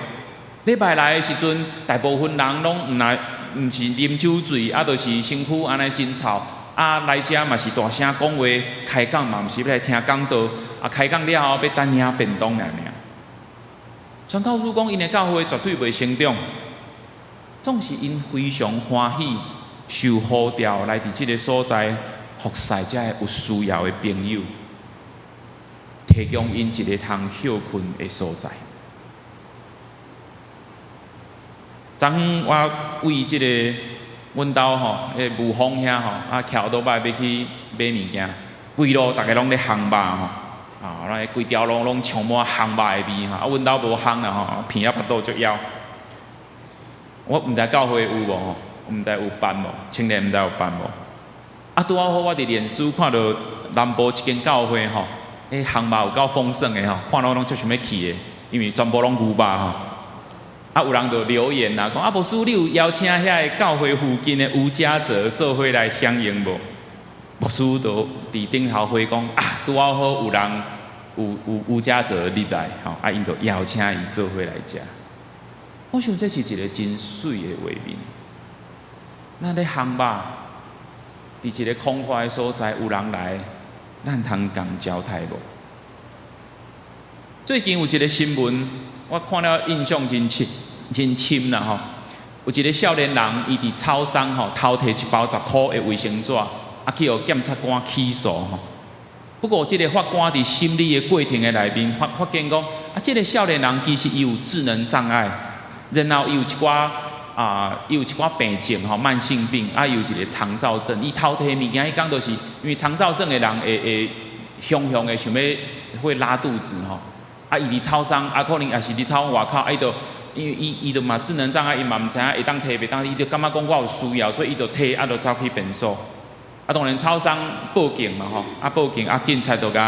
禮拜來的時陣，大部分人攏毋來，毋是啉酒醉，啊，就是身軀按呢真臭，啊，來遮嘛是大聲講話，開講嘛毋是欲來聽講道，啊，開講了後欲等領便當爾爾。宣教師講，𪜶的教會絕對袂成長，總是𪜶非常歡喜受呼召來佇這个所在服侍遮个有需要的朋友，提供𪜶一个通歇睏的所在。昨昏我為這个阮兜吼，彼个霧峰遐吼，啊，騎歐多擺欲去買物件，規路逐家攏咧烘肉吼，啊，那規條路攏充滿烘肉的味吼，啊，阮兜無烘啦吼，鼻仔腹肚足枵。我毋知教會有無吼，毋知有辦無，青年毋知有辦無。啊，拄仔好我佇臉書看著南部一間教會吼，彼烘肉有夠豐盛的吼，看了攏足想欲去的，因為全部攏牛肉吼。啊，有人就留言啦，講啊，牧師你有邀請遐个教會附近的無家者做伙來響應無？牧師就佇頂頭回講啊，拄仔好有人有無家者入來，吼，啊，𪜶就邀請伊做伙來食。我想這是一个真媠的畫面。咱咧烘肉，佇一个空曠的所在，有人來，咱通共招待無？最近有一个新聞，我看了印象真深。真深啦吼！有一个少年人，伊佇超商吼偷提一包10箍的衛生紙，啊去予檢察官起訴吼。不過，這个法官佇審理的過程的內面發現講，啊，這个少年人其實伊有智能障礙，然後伊有一寡啊，伊有一寡病症吼，慢性病，啊，伊有一个腸躁症。伊偷提物件，彼工就是因為腸躁症的人會雄雄的想欲會拉肚子吼。啊，伊佇超商，啊，可能也是佇超商外口，啊，伊就因為伊就嘛智能障礙，伊嘛毋知影會當提袂當，伊就感覺講我有需要，所以伊就提，啊，就走去便所。啊，當然超商報警嘛吼，啊報警，啊警察就共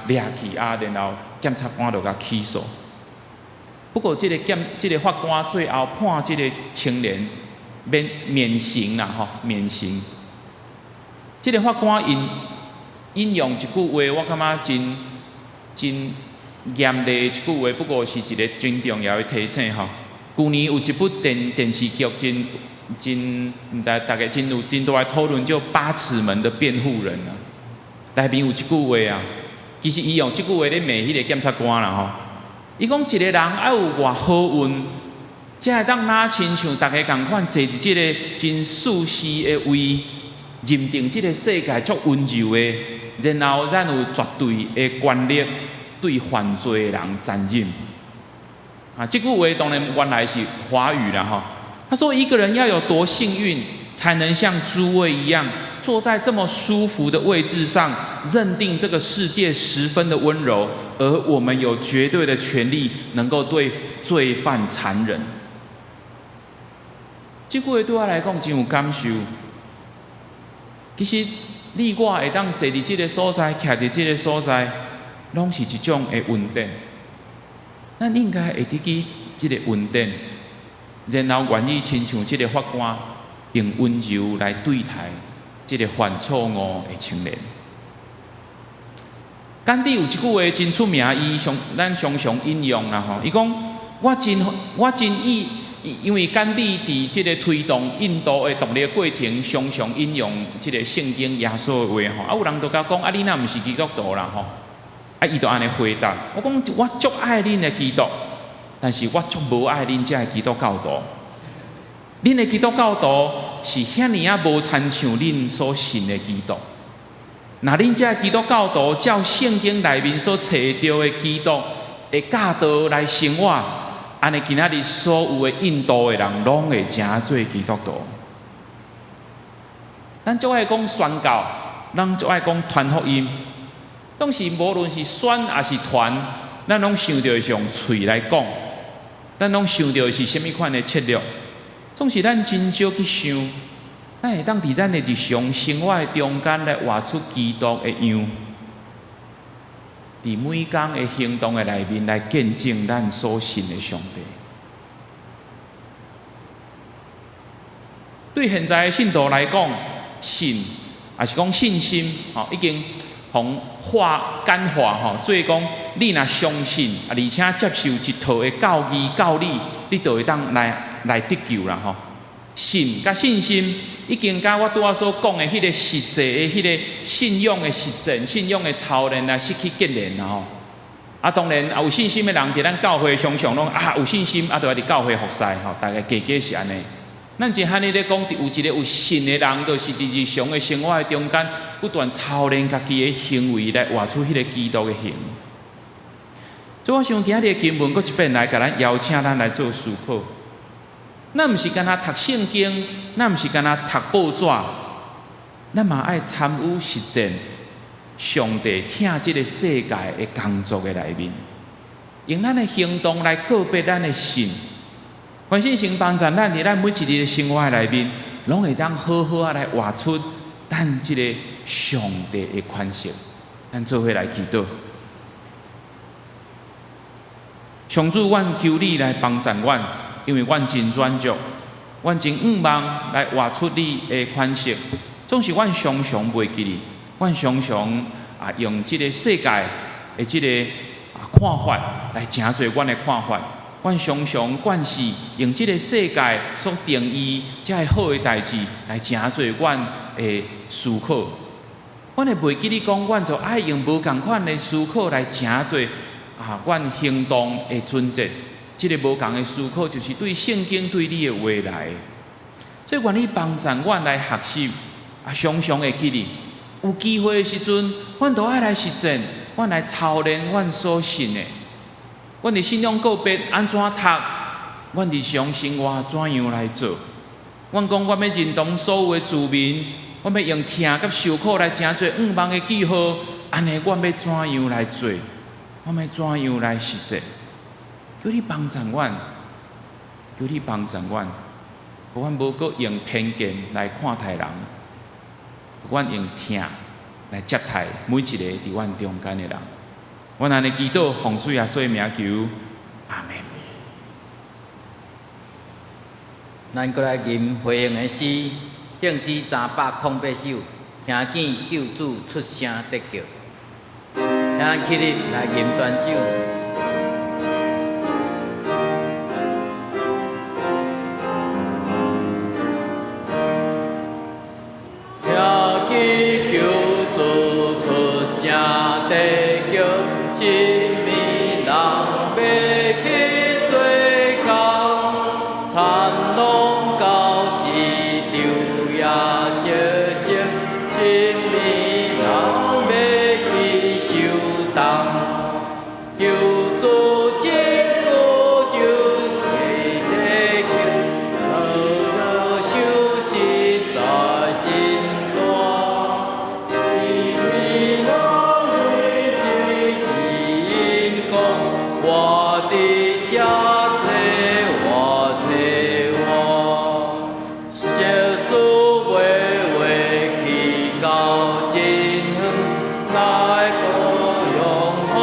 掠去，啊然後檢察官就共起訴。不過這个法官最後判這个青年免刑啦吼，免刑。這个法官引用一句話，我感覺真嚴厲的一句話，不過是一个真重要的提醒吼。舊年有一部電視劇，真毋知大家真有真大的討論，叫《八尺門的辯護人》啊。內面有一句話啊，其實伊用這句話咧罵彼个檢察官啦吼。伊講一个人愛有偌好運，才會當若親像逐家仝款坐佇這个真舒適的位，認定這个世界足溫柔的。然後咱有絕對的權力對犯罪的人殘忍。啊，這句話當然原來是華語啦，吼。他說：一個人要有多幸運，才能像諸位一樣，坐在這麼舒服的位置上，認定這個世界十分的溫柔，而我們有絕對的權利，能夠對罪犯殘忍。這句話對我來講真有感受。其實你我會當坐佇這个所在，徛佇這个所在，攏是一種的恩典。咱應該會記這个恩典，然後願意親像這个法官，用溫柔來對待這个犯錯誤的青年。甘地有一句話真出名，伊常咱常常引用啦吼。伊講：我真意，因為甘地佇這个推動印度的獨立過程，常常引用這个聖經耶穌的話吼。啊，有人就共講：啊，你若毋是基督徒啦吼？啊，伊就按呢回答：我講我足愛恁的基督，但是我足無愛恁遮的基督教徒。恁的基督教徒是遐爾仔無親像恁所信的基督。若恁遮基督教徒照聖經內面所揣著的基督的教導來生活，按呢今仔日所有的印度的人攏會成做基督徒。咱足愛講宣教，咱足愛講傳福音。當時無論是宣抑是傳，咱攏想著是用喙來講，咱攏想著是啥物款的策略。總是咱真少去想，咱會當佇咱的日常生活的中間來活出基督的樣，佇每工的行動的內面來見證咱所信的上帝。對現在的信徒來講，信抑是講信心，吼，已經予化簡化吼，做講你若相信，啊，而且接受一套的教義教理，你就會當來得救啦吼。信佮信心已經佮我拄仔所講的彼个實際的彼个信仰的實踐、信仰的操練來失去結連啦吼。啊，當然啊，有信心的人佇咱教會常常攏啊有信心啊，就愛佇教會服侍吼，大概加加是按呢。咱真罕呢咧講，有一个有信的人，就是佇日常的生活的中間，不斷操練家己的行為，來活出彼个基督的形。所以我想今仔日的經文，閣一遍來共咱邀請咱來做思考。咱毋是干焦讀聖經，咱毋是干焦讀報紙，咱嘛愛參與實踐上帝疼這个世界的工作的內面，用咱的行動來告白咱的信。願聖神幫助咱佇咱每一日的生活內面，攏會當好好仔來活出咱這个上帝的款式。咱做伙來祈禱。上主，阮求你來幫助阮，因為阮真軟弱，阮真向望來活出你的款式。總是阮常常袂記得，阮常常啊用這个世界的這个啊看法來成做阮的看法。阮常常慣勢用這个世界所定義這个好的代誌來成做阮的思考。阮會袂記得講，阮就愛用無仝款的思考來成做啊，阮行動的準則。這个無仝的思考，就是對聖經對你的話來。所以願你幫助阮來學習啊，常常會記得，有機會的時陣，阮都愛來實踐，阮來操練阮所信的。阮佇信仰告白按怎讀，阮日常生活怎樣來做？阮講，阮欲認同所有的子民，阮欲用疼佮受苦來成做向望的記號。按呢，阮欲怎樣來做？阮欲怎樣來實踐？求你幫助阮，求你幫助阮，予阮無閣用偏見來看待人，阮用疼來接待每一个佇阮中間的人。阮按呢祈禱，奉主耶穌的名求，阿們。咱閣來吟回應的詩，聖詩308首，聽見救主出聲得救，請咱起立來吟全首。聽見救主出聲得救，啥物人欲去做工，田農到時昼夜相惜，啥物人欲找我找我，相思袂话去到真遠，來報揚福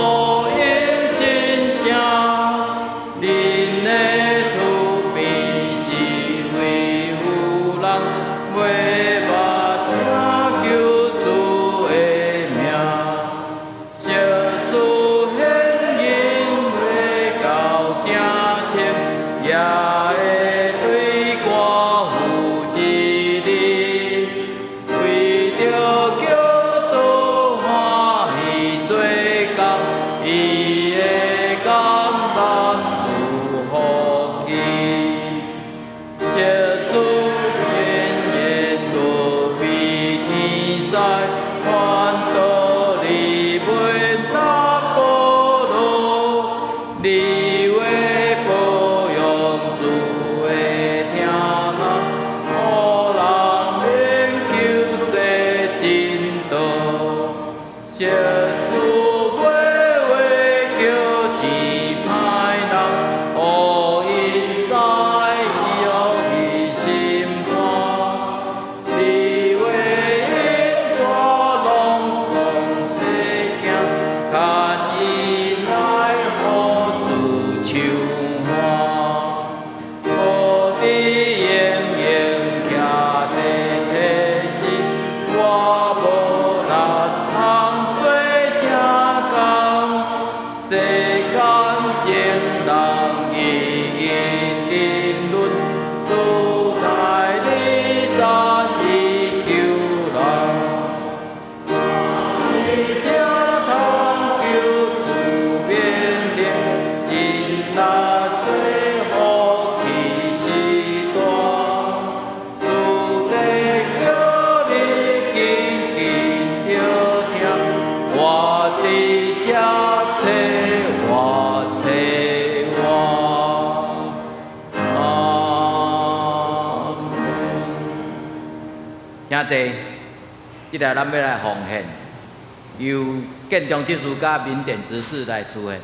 音真聲。恁的厝邊是位有人袂捌聽救主的名？相思顯現袂到正清，也會對我負一日。為著叫做歡喜做工，伊會感覺是福氣。相思顯現落比天使，反倒你問達波羅，你話保養主的聽通，予人免求世真道。相思袂話叫錢歹人，予𪜶知伊予心肝。你話𪜶怎攏講世囝，牽伊來予主手歡。無佇營營徛佇提示，我無力通做啥工。世間情人日日沉淪，主來你讚伊救人。是這通求主免靈，真難做福氣是大。主在叫你緊緊著聽，我佇這找我找我。阿們。聽者，這個咱欲來奉獻，由建中執事佮緬甸執事來司獻。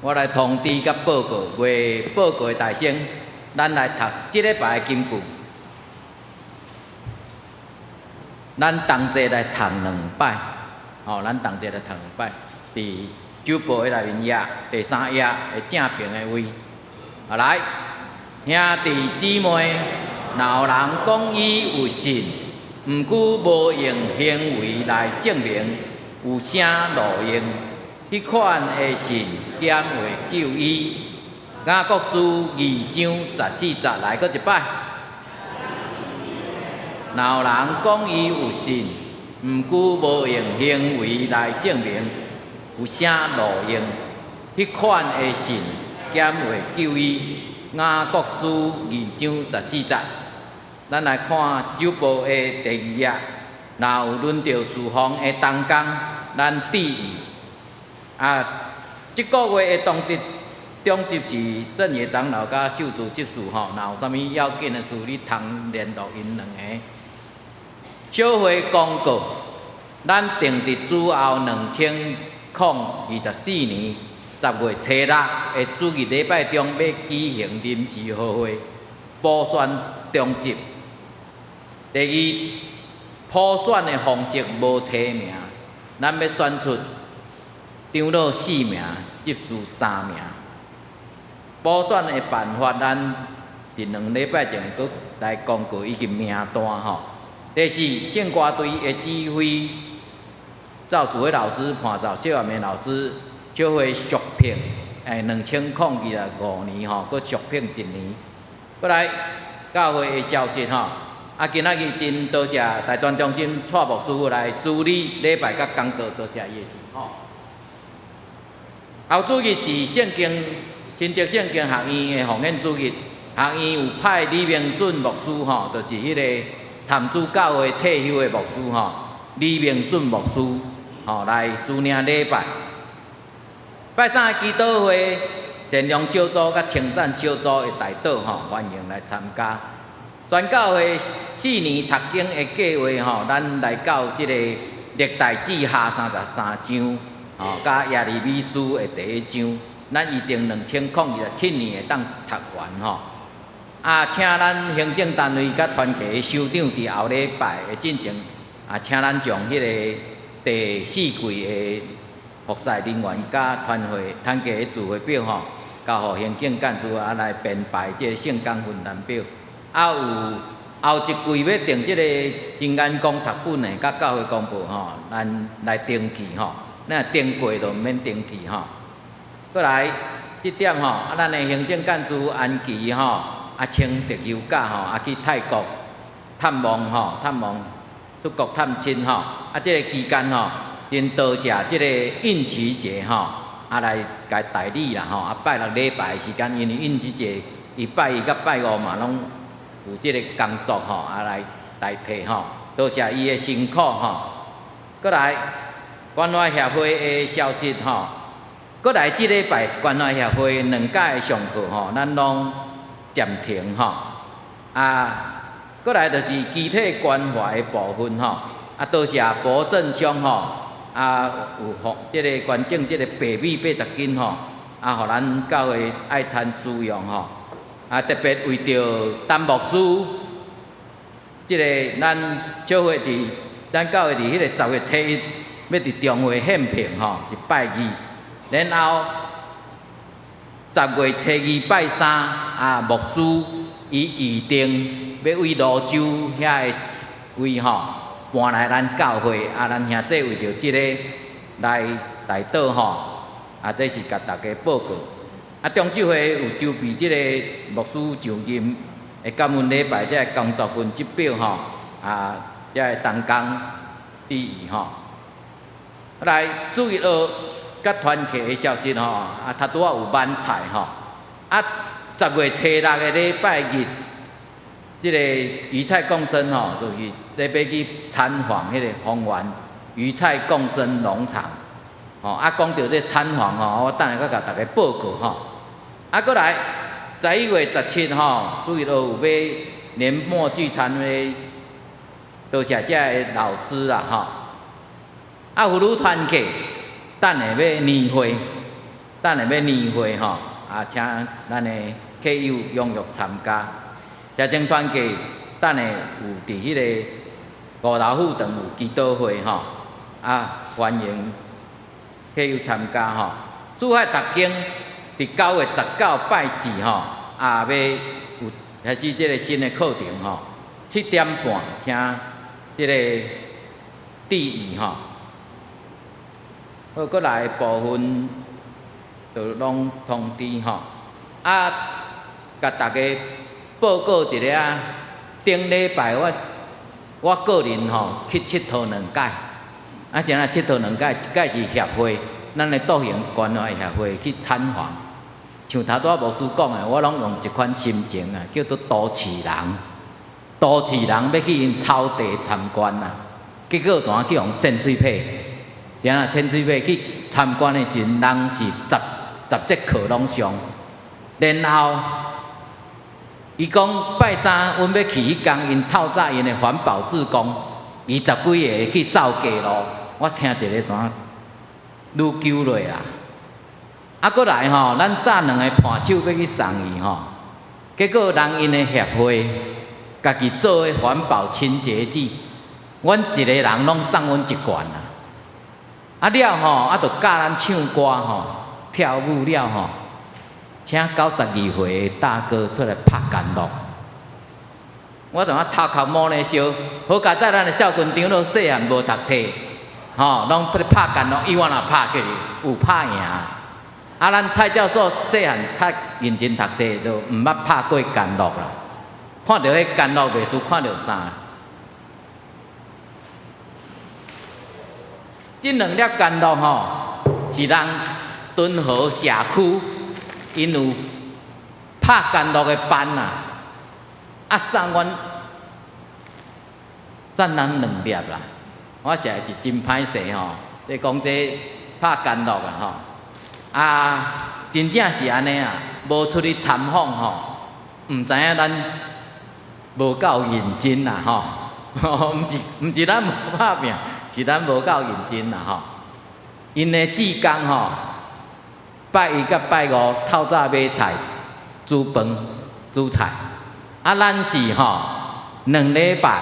我來通知佮報告，月報告的大先，咱來讀這禮拜的金句。咱同齊來讀兩擺，吼，咱同齊來讀兩擺，佇周報的內面頁第三頁的正爿的位。啊來，兄弟姊妹，若有人講伊有信，毋過無用行為來證明，有啥路用？彼款的信敢會救伊？雅各書二章十四節來閣一擺。若有人講伊有信，毋過無用行為來證明，有啥路用？彼款的信敢會救伊？雅各書二章十四節。咱來看周報的第二頁，若有輪著事奉的同工，咱注意。啊，這個月的當值長執是正野長老佮秀珠執事吼，若有啥物要緊的事，你通聯絡𪜶兩个。小會公告，咱定佇主後2024年10月初六的主日禮拜中，欲舉行臨時合會，補選長執。第二，普選的方式無提名，咱欲選出長老四名，執事三名。補選的辦法，咱佇兩禮拜前閣來公告以及名單吼。第四，聖歌隊的指揮趙祖輝老師、伴奏謝婉梅老師，小會續聘，2025年吼，閣續聘一年。過來教會的消息吼，啊，今仔日真多謝大專中心蔡牧師來主禮禮拜佮講道，多謝伊的辛苦。後主日是聖經新竹聖經學院的奉獻主日，學院有派李明俊牧師吼，就是彼个潭子教會退休的牧師吼，李明俊牧師吼來主領禮拜。拜三的祈禱會，善良小組佮稱讚小組的代禱吼，歡迎來參加。全教會四年讀經的計劃吼，咱來到這个歷代志下33章，吼，佮耶利米書的第一章，咱預定2027年會當讀完吼。啊，請咱行政單位佮團契的首長佇後禮拜的進前，啊，請咱將彼个第四季的服侍人員佮團會團契的聚會表吼，交予行政幹事啊來編排這个聖工分擔表。啊，有後一季欲訂這个真言公讀本的，佮教會公報吼，咱來登記吼。咱若登過就毋免登記吼。過來，這點吼，啊，咱的行政幹事安琪吼，啊，請特休假吼，啊，去泰國探望吼，探望出國探親吼。啊，這个期間吼，真多謝這个應琪姐吼，啊來共代理啦吼。啊，拜六禮拜的時間，因為應琪姐伊拜一佮拜五嘛攏有這个工作吼，啊來代替吼，多謝伊的辛苦吼。過來關懷協會的消息吼，過來這禮拜關懷協會兩屆的上課吼，咱攏暫停吼。啊，過來就是肢體關懷的部分吼，啊，多謝博正兄吼，啊，有予這个捐贈這个白米80斤吼，啊，予咱教會愛餐使用吼。啊，特別為著陳牧師，這个咱小會佇咱教會佇彼个10月初一欲佇中會獻聘吼，是拜二，然後10月初二拜三，啊，牧師伊預定欲為蘆洲遐个位吼搬來咱教會，啊，咱兄弟為著這个來代禱吼，啊，這是共大家報告。啊，中晝會有籌備這個牧師上任的感恩禮拜，這个工作分執表吼，啊，這个同工注意吼。來，主日學佮團契的消息吼，啊，頭拄仔有挽菜吼，啊，10月初六的禮拜日，這个魚菜共生吼，就是咧欲去參訪彼个豐原魚菜共生農場，吼，啊，講著這參訪吼，我等下閣共大家報告吼。啊，閣來11月17吼，主日學有欲年末聚餐的，多謝遮个老師啦吼。啊，婦女團契等下欲年會，等下欲年會吼，啊，請咱的客友踴躍參加。協情團契等下有佇彼个五樓副堂有祈禱會吼，啊，歡迎客友參加吼。主海讀經佇9月19拜四吼，啊，欲有開始這个新的課程吼，7點半，請這个注意吼。好，閣來部分就攏通知吼。啊，共大家報告一下啊，頂禮拜我個人吼去𨑨迌兩擺，啊，怎啊𨑨迌兩擺？一擺是協會，咱的道行關懷協會去參訪。像頭拄仔牧師講的，我攏用一款心情啊，叫做都市人。都市人欲去𪜶草地參觀啊，結果怎啊去予扇喙䫌？是按怎扇喙䫌去參觀的時陣，人是十十節課攏上，然後伊講拜三，阮欲去彼工，𪜶透早𪜶的環保志工二十幾个去掃街路，我聽一个怎愈揪落啦。啊，閣來吼，咱早兩个伴手欲去送伊吼，結果人𪜶的協會家己做的環保清潔劑，阮一個人攏送阮一罐啊。啊了吼，啊就教咱唱歌吼，跳舞了吼，請92歲的大哥出來拍干樂。我怎啊頭殼毛咧燒？好佳哉，咱的少軍長老細漢無讀冊，吼，攏咧拍干樂，伊我若拍起來有拍贏。啊，咱蔡教授細漢較認真讀冊，就毋捌拍過干樂啦。看著彼干樂袂輸，看著啥？這兩粒干樂吼，是人敦和社區𪜶有拍干樂的班啊，啊送阮讚咱兩粒啦。我實在是真歹勢吼，咧講這拍干樂啊吼，啊，真正是按呢啊，無出去參訪吼，毋知影咱無夠認真啦吼，毋是咱無拍拚，是咱無夠認真啦吼。𪜶的志工吼，拜一佮拜五透早買菜、煮飯、煮菜，啊，咱是吼2禮拜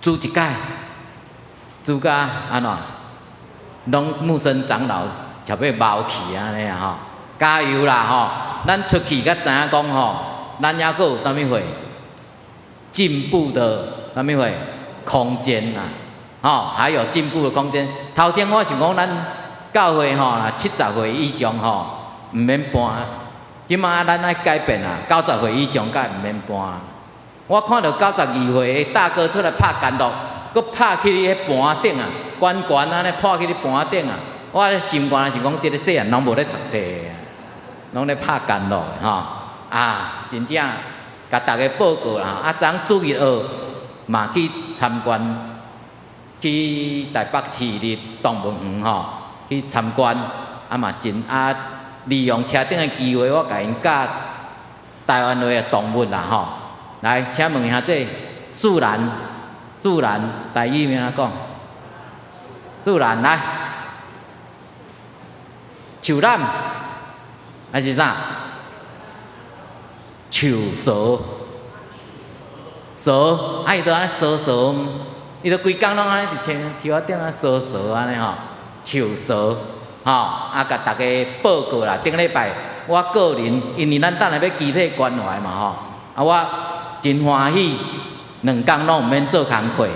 煮一擺，煮甲按怎，攏木生長老差欲貓去按呢吼，加油啦吼！咱出去才知影講吼，咱猶閣有啥物貨進步的啥物貨空間啦，吼，還有進步的空間。頭先我想講，咱教會吼，若70歲以上吼，毋免搬。這馬咱愛改變啊，90歲以上才毋免搬。我看著92歲的大哥出來拍干樂，閣拍去彼盤頂啊，懸懸按呢拍去彼盤頂啊。我咧心肝想講，這个細漢攏無咧讀冊，攏咧拍干樂吼。啊，真正共大家報告啦。啊，昨主日學嘛去參觀，去台北市立動物園吼去參觀，啊嘛真啊，利用車頂的機會，我共𪜶教台灣話的動物啦吼。來，請問兄弟，樹蘭，樹蘭，台語按怎講？樹蘭來，樹懶，還是啥？樹蛇，蛇，啊伊就按呢蛇蛇，伊就規工攏按呢佇樹仔頂啊蛇蛇按呢吼，樹蛇，吼，啊共大家報告啦。頂禮拜我個人，因為咱等下欲集體關懷嘛吼，啊我真歡喜，2工攏毋免做工課，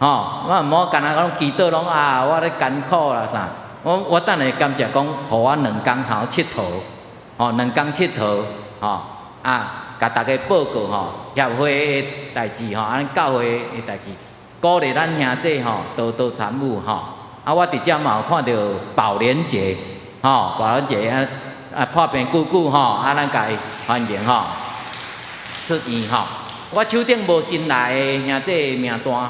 吼，我毋好干焦講祈禱攏啊，我咧艱苦啦啥，我等下感謝講，予我兩工通𨑨迌，吼，兩工𨑨迌，吼，啊，共大家報告吼，協會的代誌吼，啊，咱教會的代誌，鼓勵咱兄弟吼，多多參與吼。啊，我佇遮嘛有看著寶蓮姐，吼，寶蓮姐啊啊破病久久吼，啊，咱共伊歡迎吼，出院吼。我手頂無新來的兄弟名單，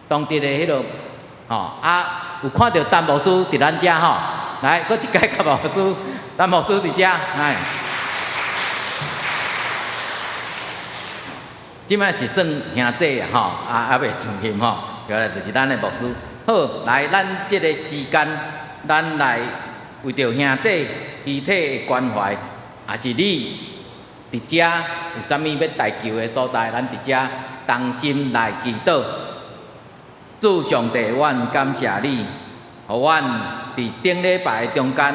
當地的彼落吼，啊，有看著陳牧師佇咱遮吼，來，閣一擺共牧師，陳牧師佇遮，來。這擺是算兄弟啊吼，啊猶未上任吼，原來就是咱的牧師。好，來，咱這个時間，咱來為著兄弟肢體的關懷，也是你佇遮有啥物欲代求的所在，咱佇遮同心來祈禱。主上帝，阮感謝你，予阮佇頂禮拜的中間，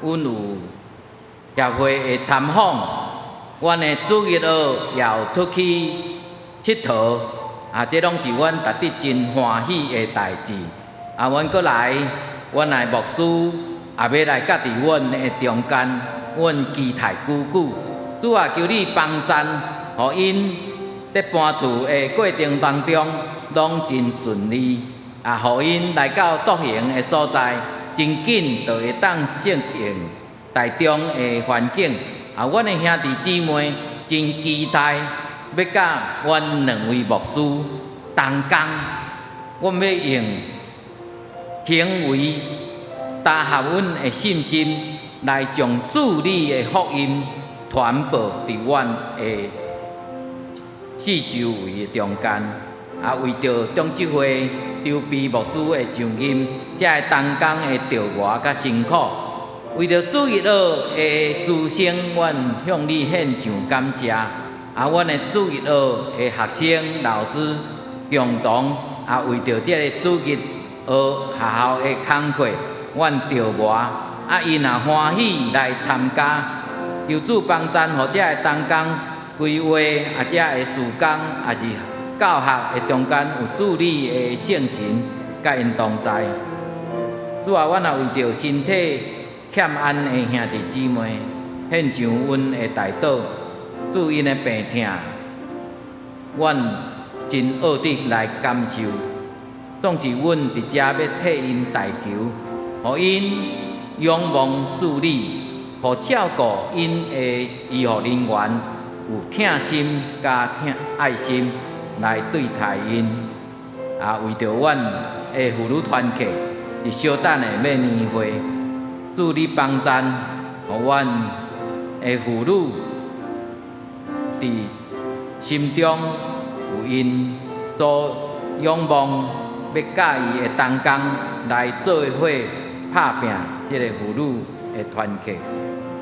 阮有協會的參訪，阮的主日學也有出去𨑨迌，啊，這攏是阮值得真歡喜的代誌。啊，阮閣來，阮的牧師也欲來佮佇阮的中間，阮期待久久。主啊，求你幫贊，予𪜶佇搬厝的過程當中，攏真順利，啊，予𪜶來到獨行的所在，真緊就會當適應台中的環境。啊，阮的兄弟姊妹真期待欲佮阮兩位牧師同工，阮欲用行為搭合阮的信心，來將主你的福音傳播佇阮的四周圍的中間。啊，為著長執會張培牧師的上任，這个同工的著磨佮辛苦，為著主日學的師生，阮向你獻上感謝。啊，阮的主日學的學生、老師共同啊，為著這个主日學學校的工課，阮著磨，啊，𪜶也歡喜來參加，求主幫贊，予這个同工規劃啊，這个事工也是教學的中間有主你的聖神佮𪜶同在。主啊，阮也為著身體欠安的兄弟姊妹，獻上阮的代禱。主𪜶的病痛，阮真樂得來感受。總是阮佇遮欲替𪜶代求，予𪜶仰望主你，予照顧𪜶的醫護人員有疼心佮疼愛心來對待𪜶。啊，為著阮的婦女團契，佇小等下欲年會，主你幫贊，予阮的婦女佇心中有𪜶所仰望，欲佮伊的同工來做伙拍拚這个婦女的團契。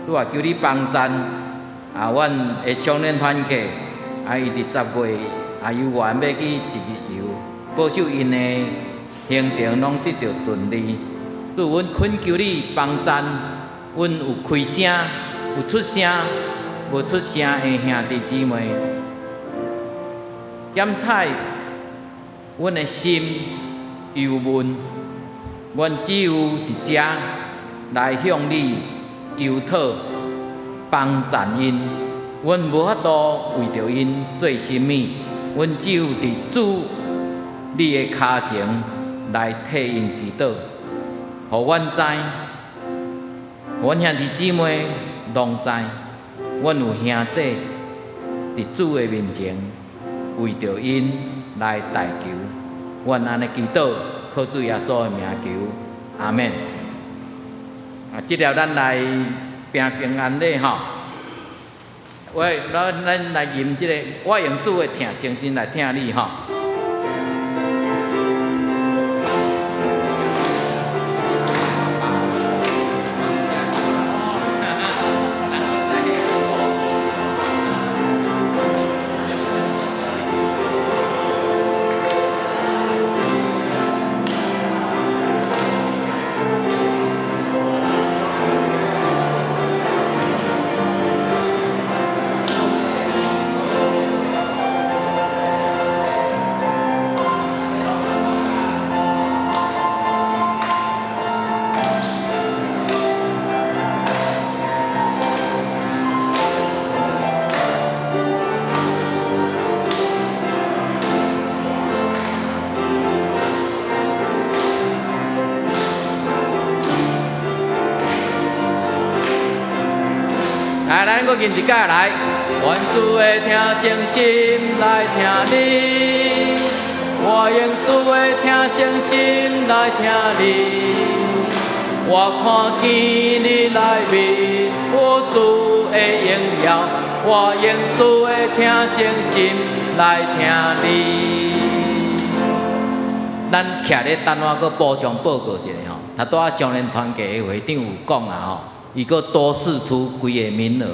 主啊，求你幫贊，啊，阮的少年團契，啊，伊佇10月也有緣欲去一日遊，保守𪜶的行程攏得著順利。主，阮懇求你幫贊，阮有開聲、有出聲、無出聲的兄弟姊妹，檢採阮的心憂悶，阮只有佇遮來向你求討幫贊𪜶，阮無法度為著𪜶做啥物，阮只有佇主你的跤前來替𪜶祈禱，予阮知，予阮兄弟姊妹攏知，阮有兄弟佇主的面前為著𪜶來代求，阮按呢祈禱，靠主耶穌的名求，阿們。啊，這粒咱來行平安禮吼。我咱咱來吟這个，我用主的疼誠真來疼你吼。來，咱閣吟一擺來。願主的疼誠心來疼你，我用主的疼誠心來疼你。我看見你內面有主的榮耀，我用主的疼誠心來疼你。咱徛咧等我閣補充報告一下吼。頭拄仔少年團契的會長有講啦吼，伊閣多釋出幾個名額，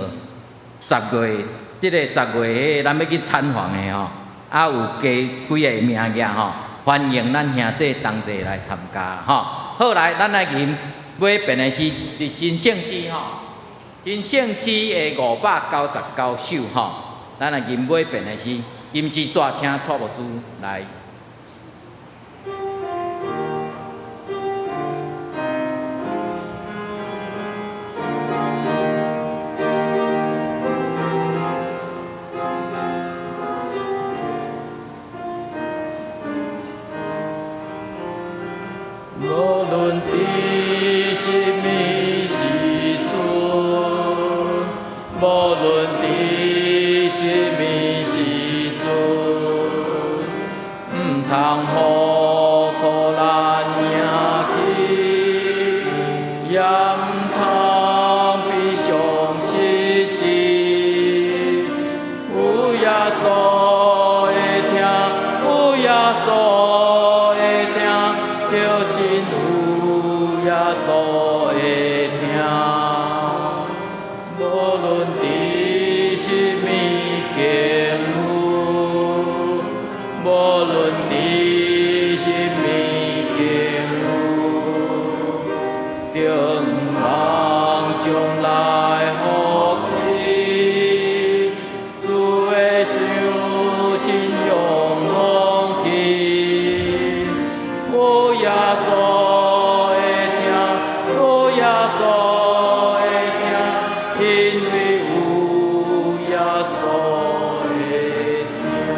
十月這個十月彼個咱欲去參訪的吼，啊有加幾個名額吼，歡迎咱兄弟同齊來參加吼。好來，咱來吟尾遍的是日新聖詩吼，新聖詩的599首吼，咱來吟尾遍的詩，吟詩煞請蔡牧師來。無論佇啥物時陣，無論佇啥物時陣，毋通予苦難贏去，也毋通悲傷失志。有耶穌的疼，有耶穌的疼，著信有耶穌的疼。無論佇啥物境遇，無論佇啥物境遇，著毋望將來福氣，主的相信永風起。有耶穌的疼，有耶穌的疼，因為有耶穌的疼。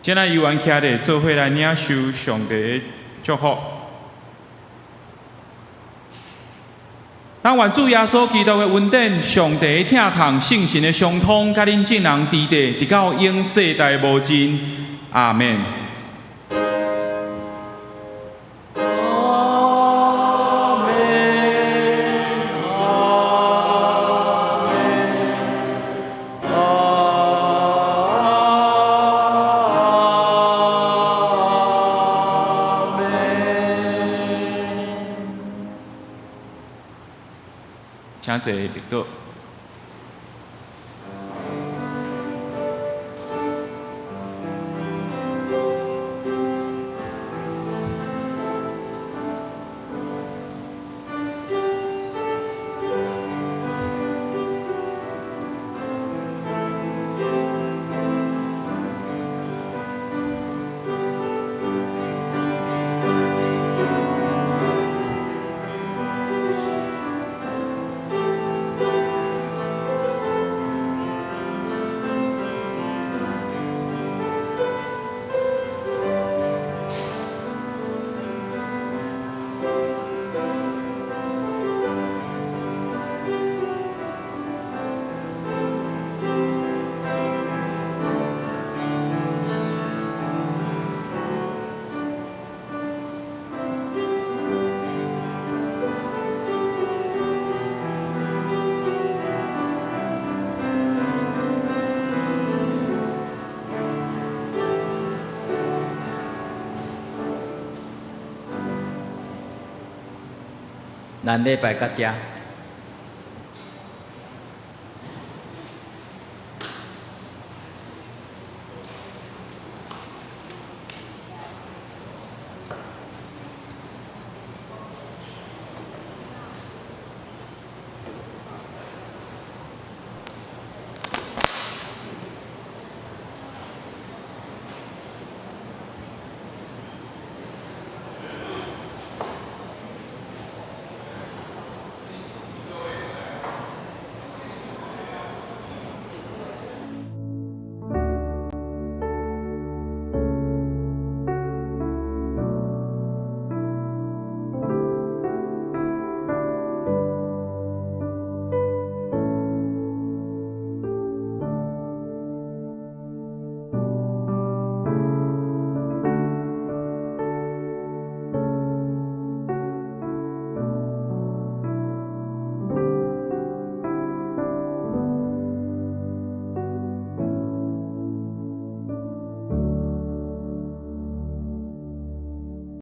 這咱猶原徛咧，做伙來領受上帝的祝福。但願主耶穌基督的恩典、上帝的疼痛、聖神的相通，佮恁眾人佇佇，直到永世代無盡。阿們。阿們，阿們，阿們。請坐，綠島。咱禮拜到遮。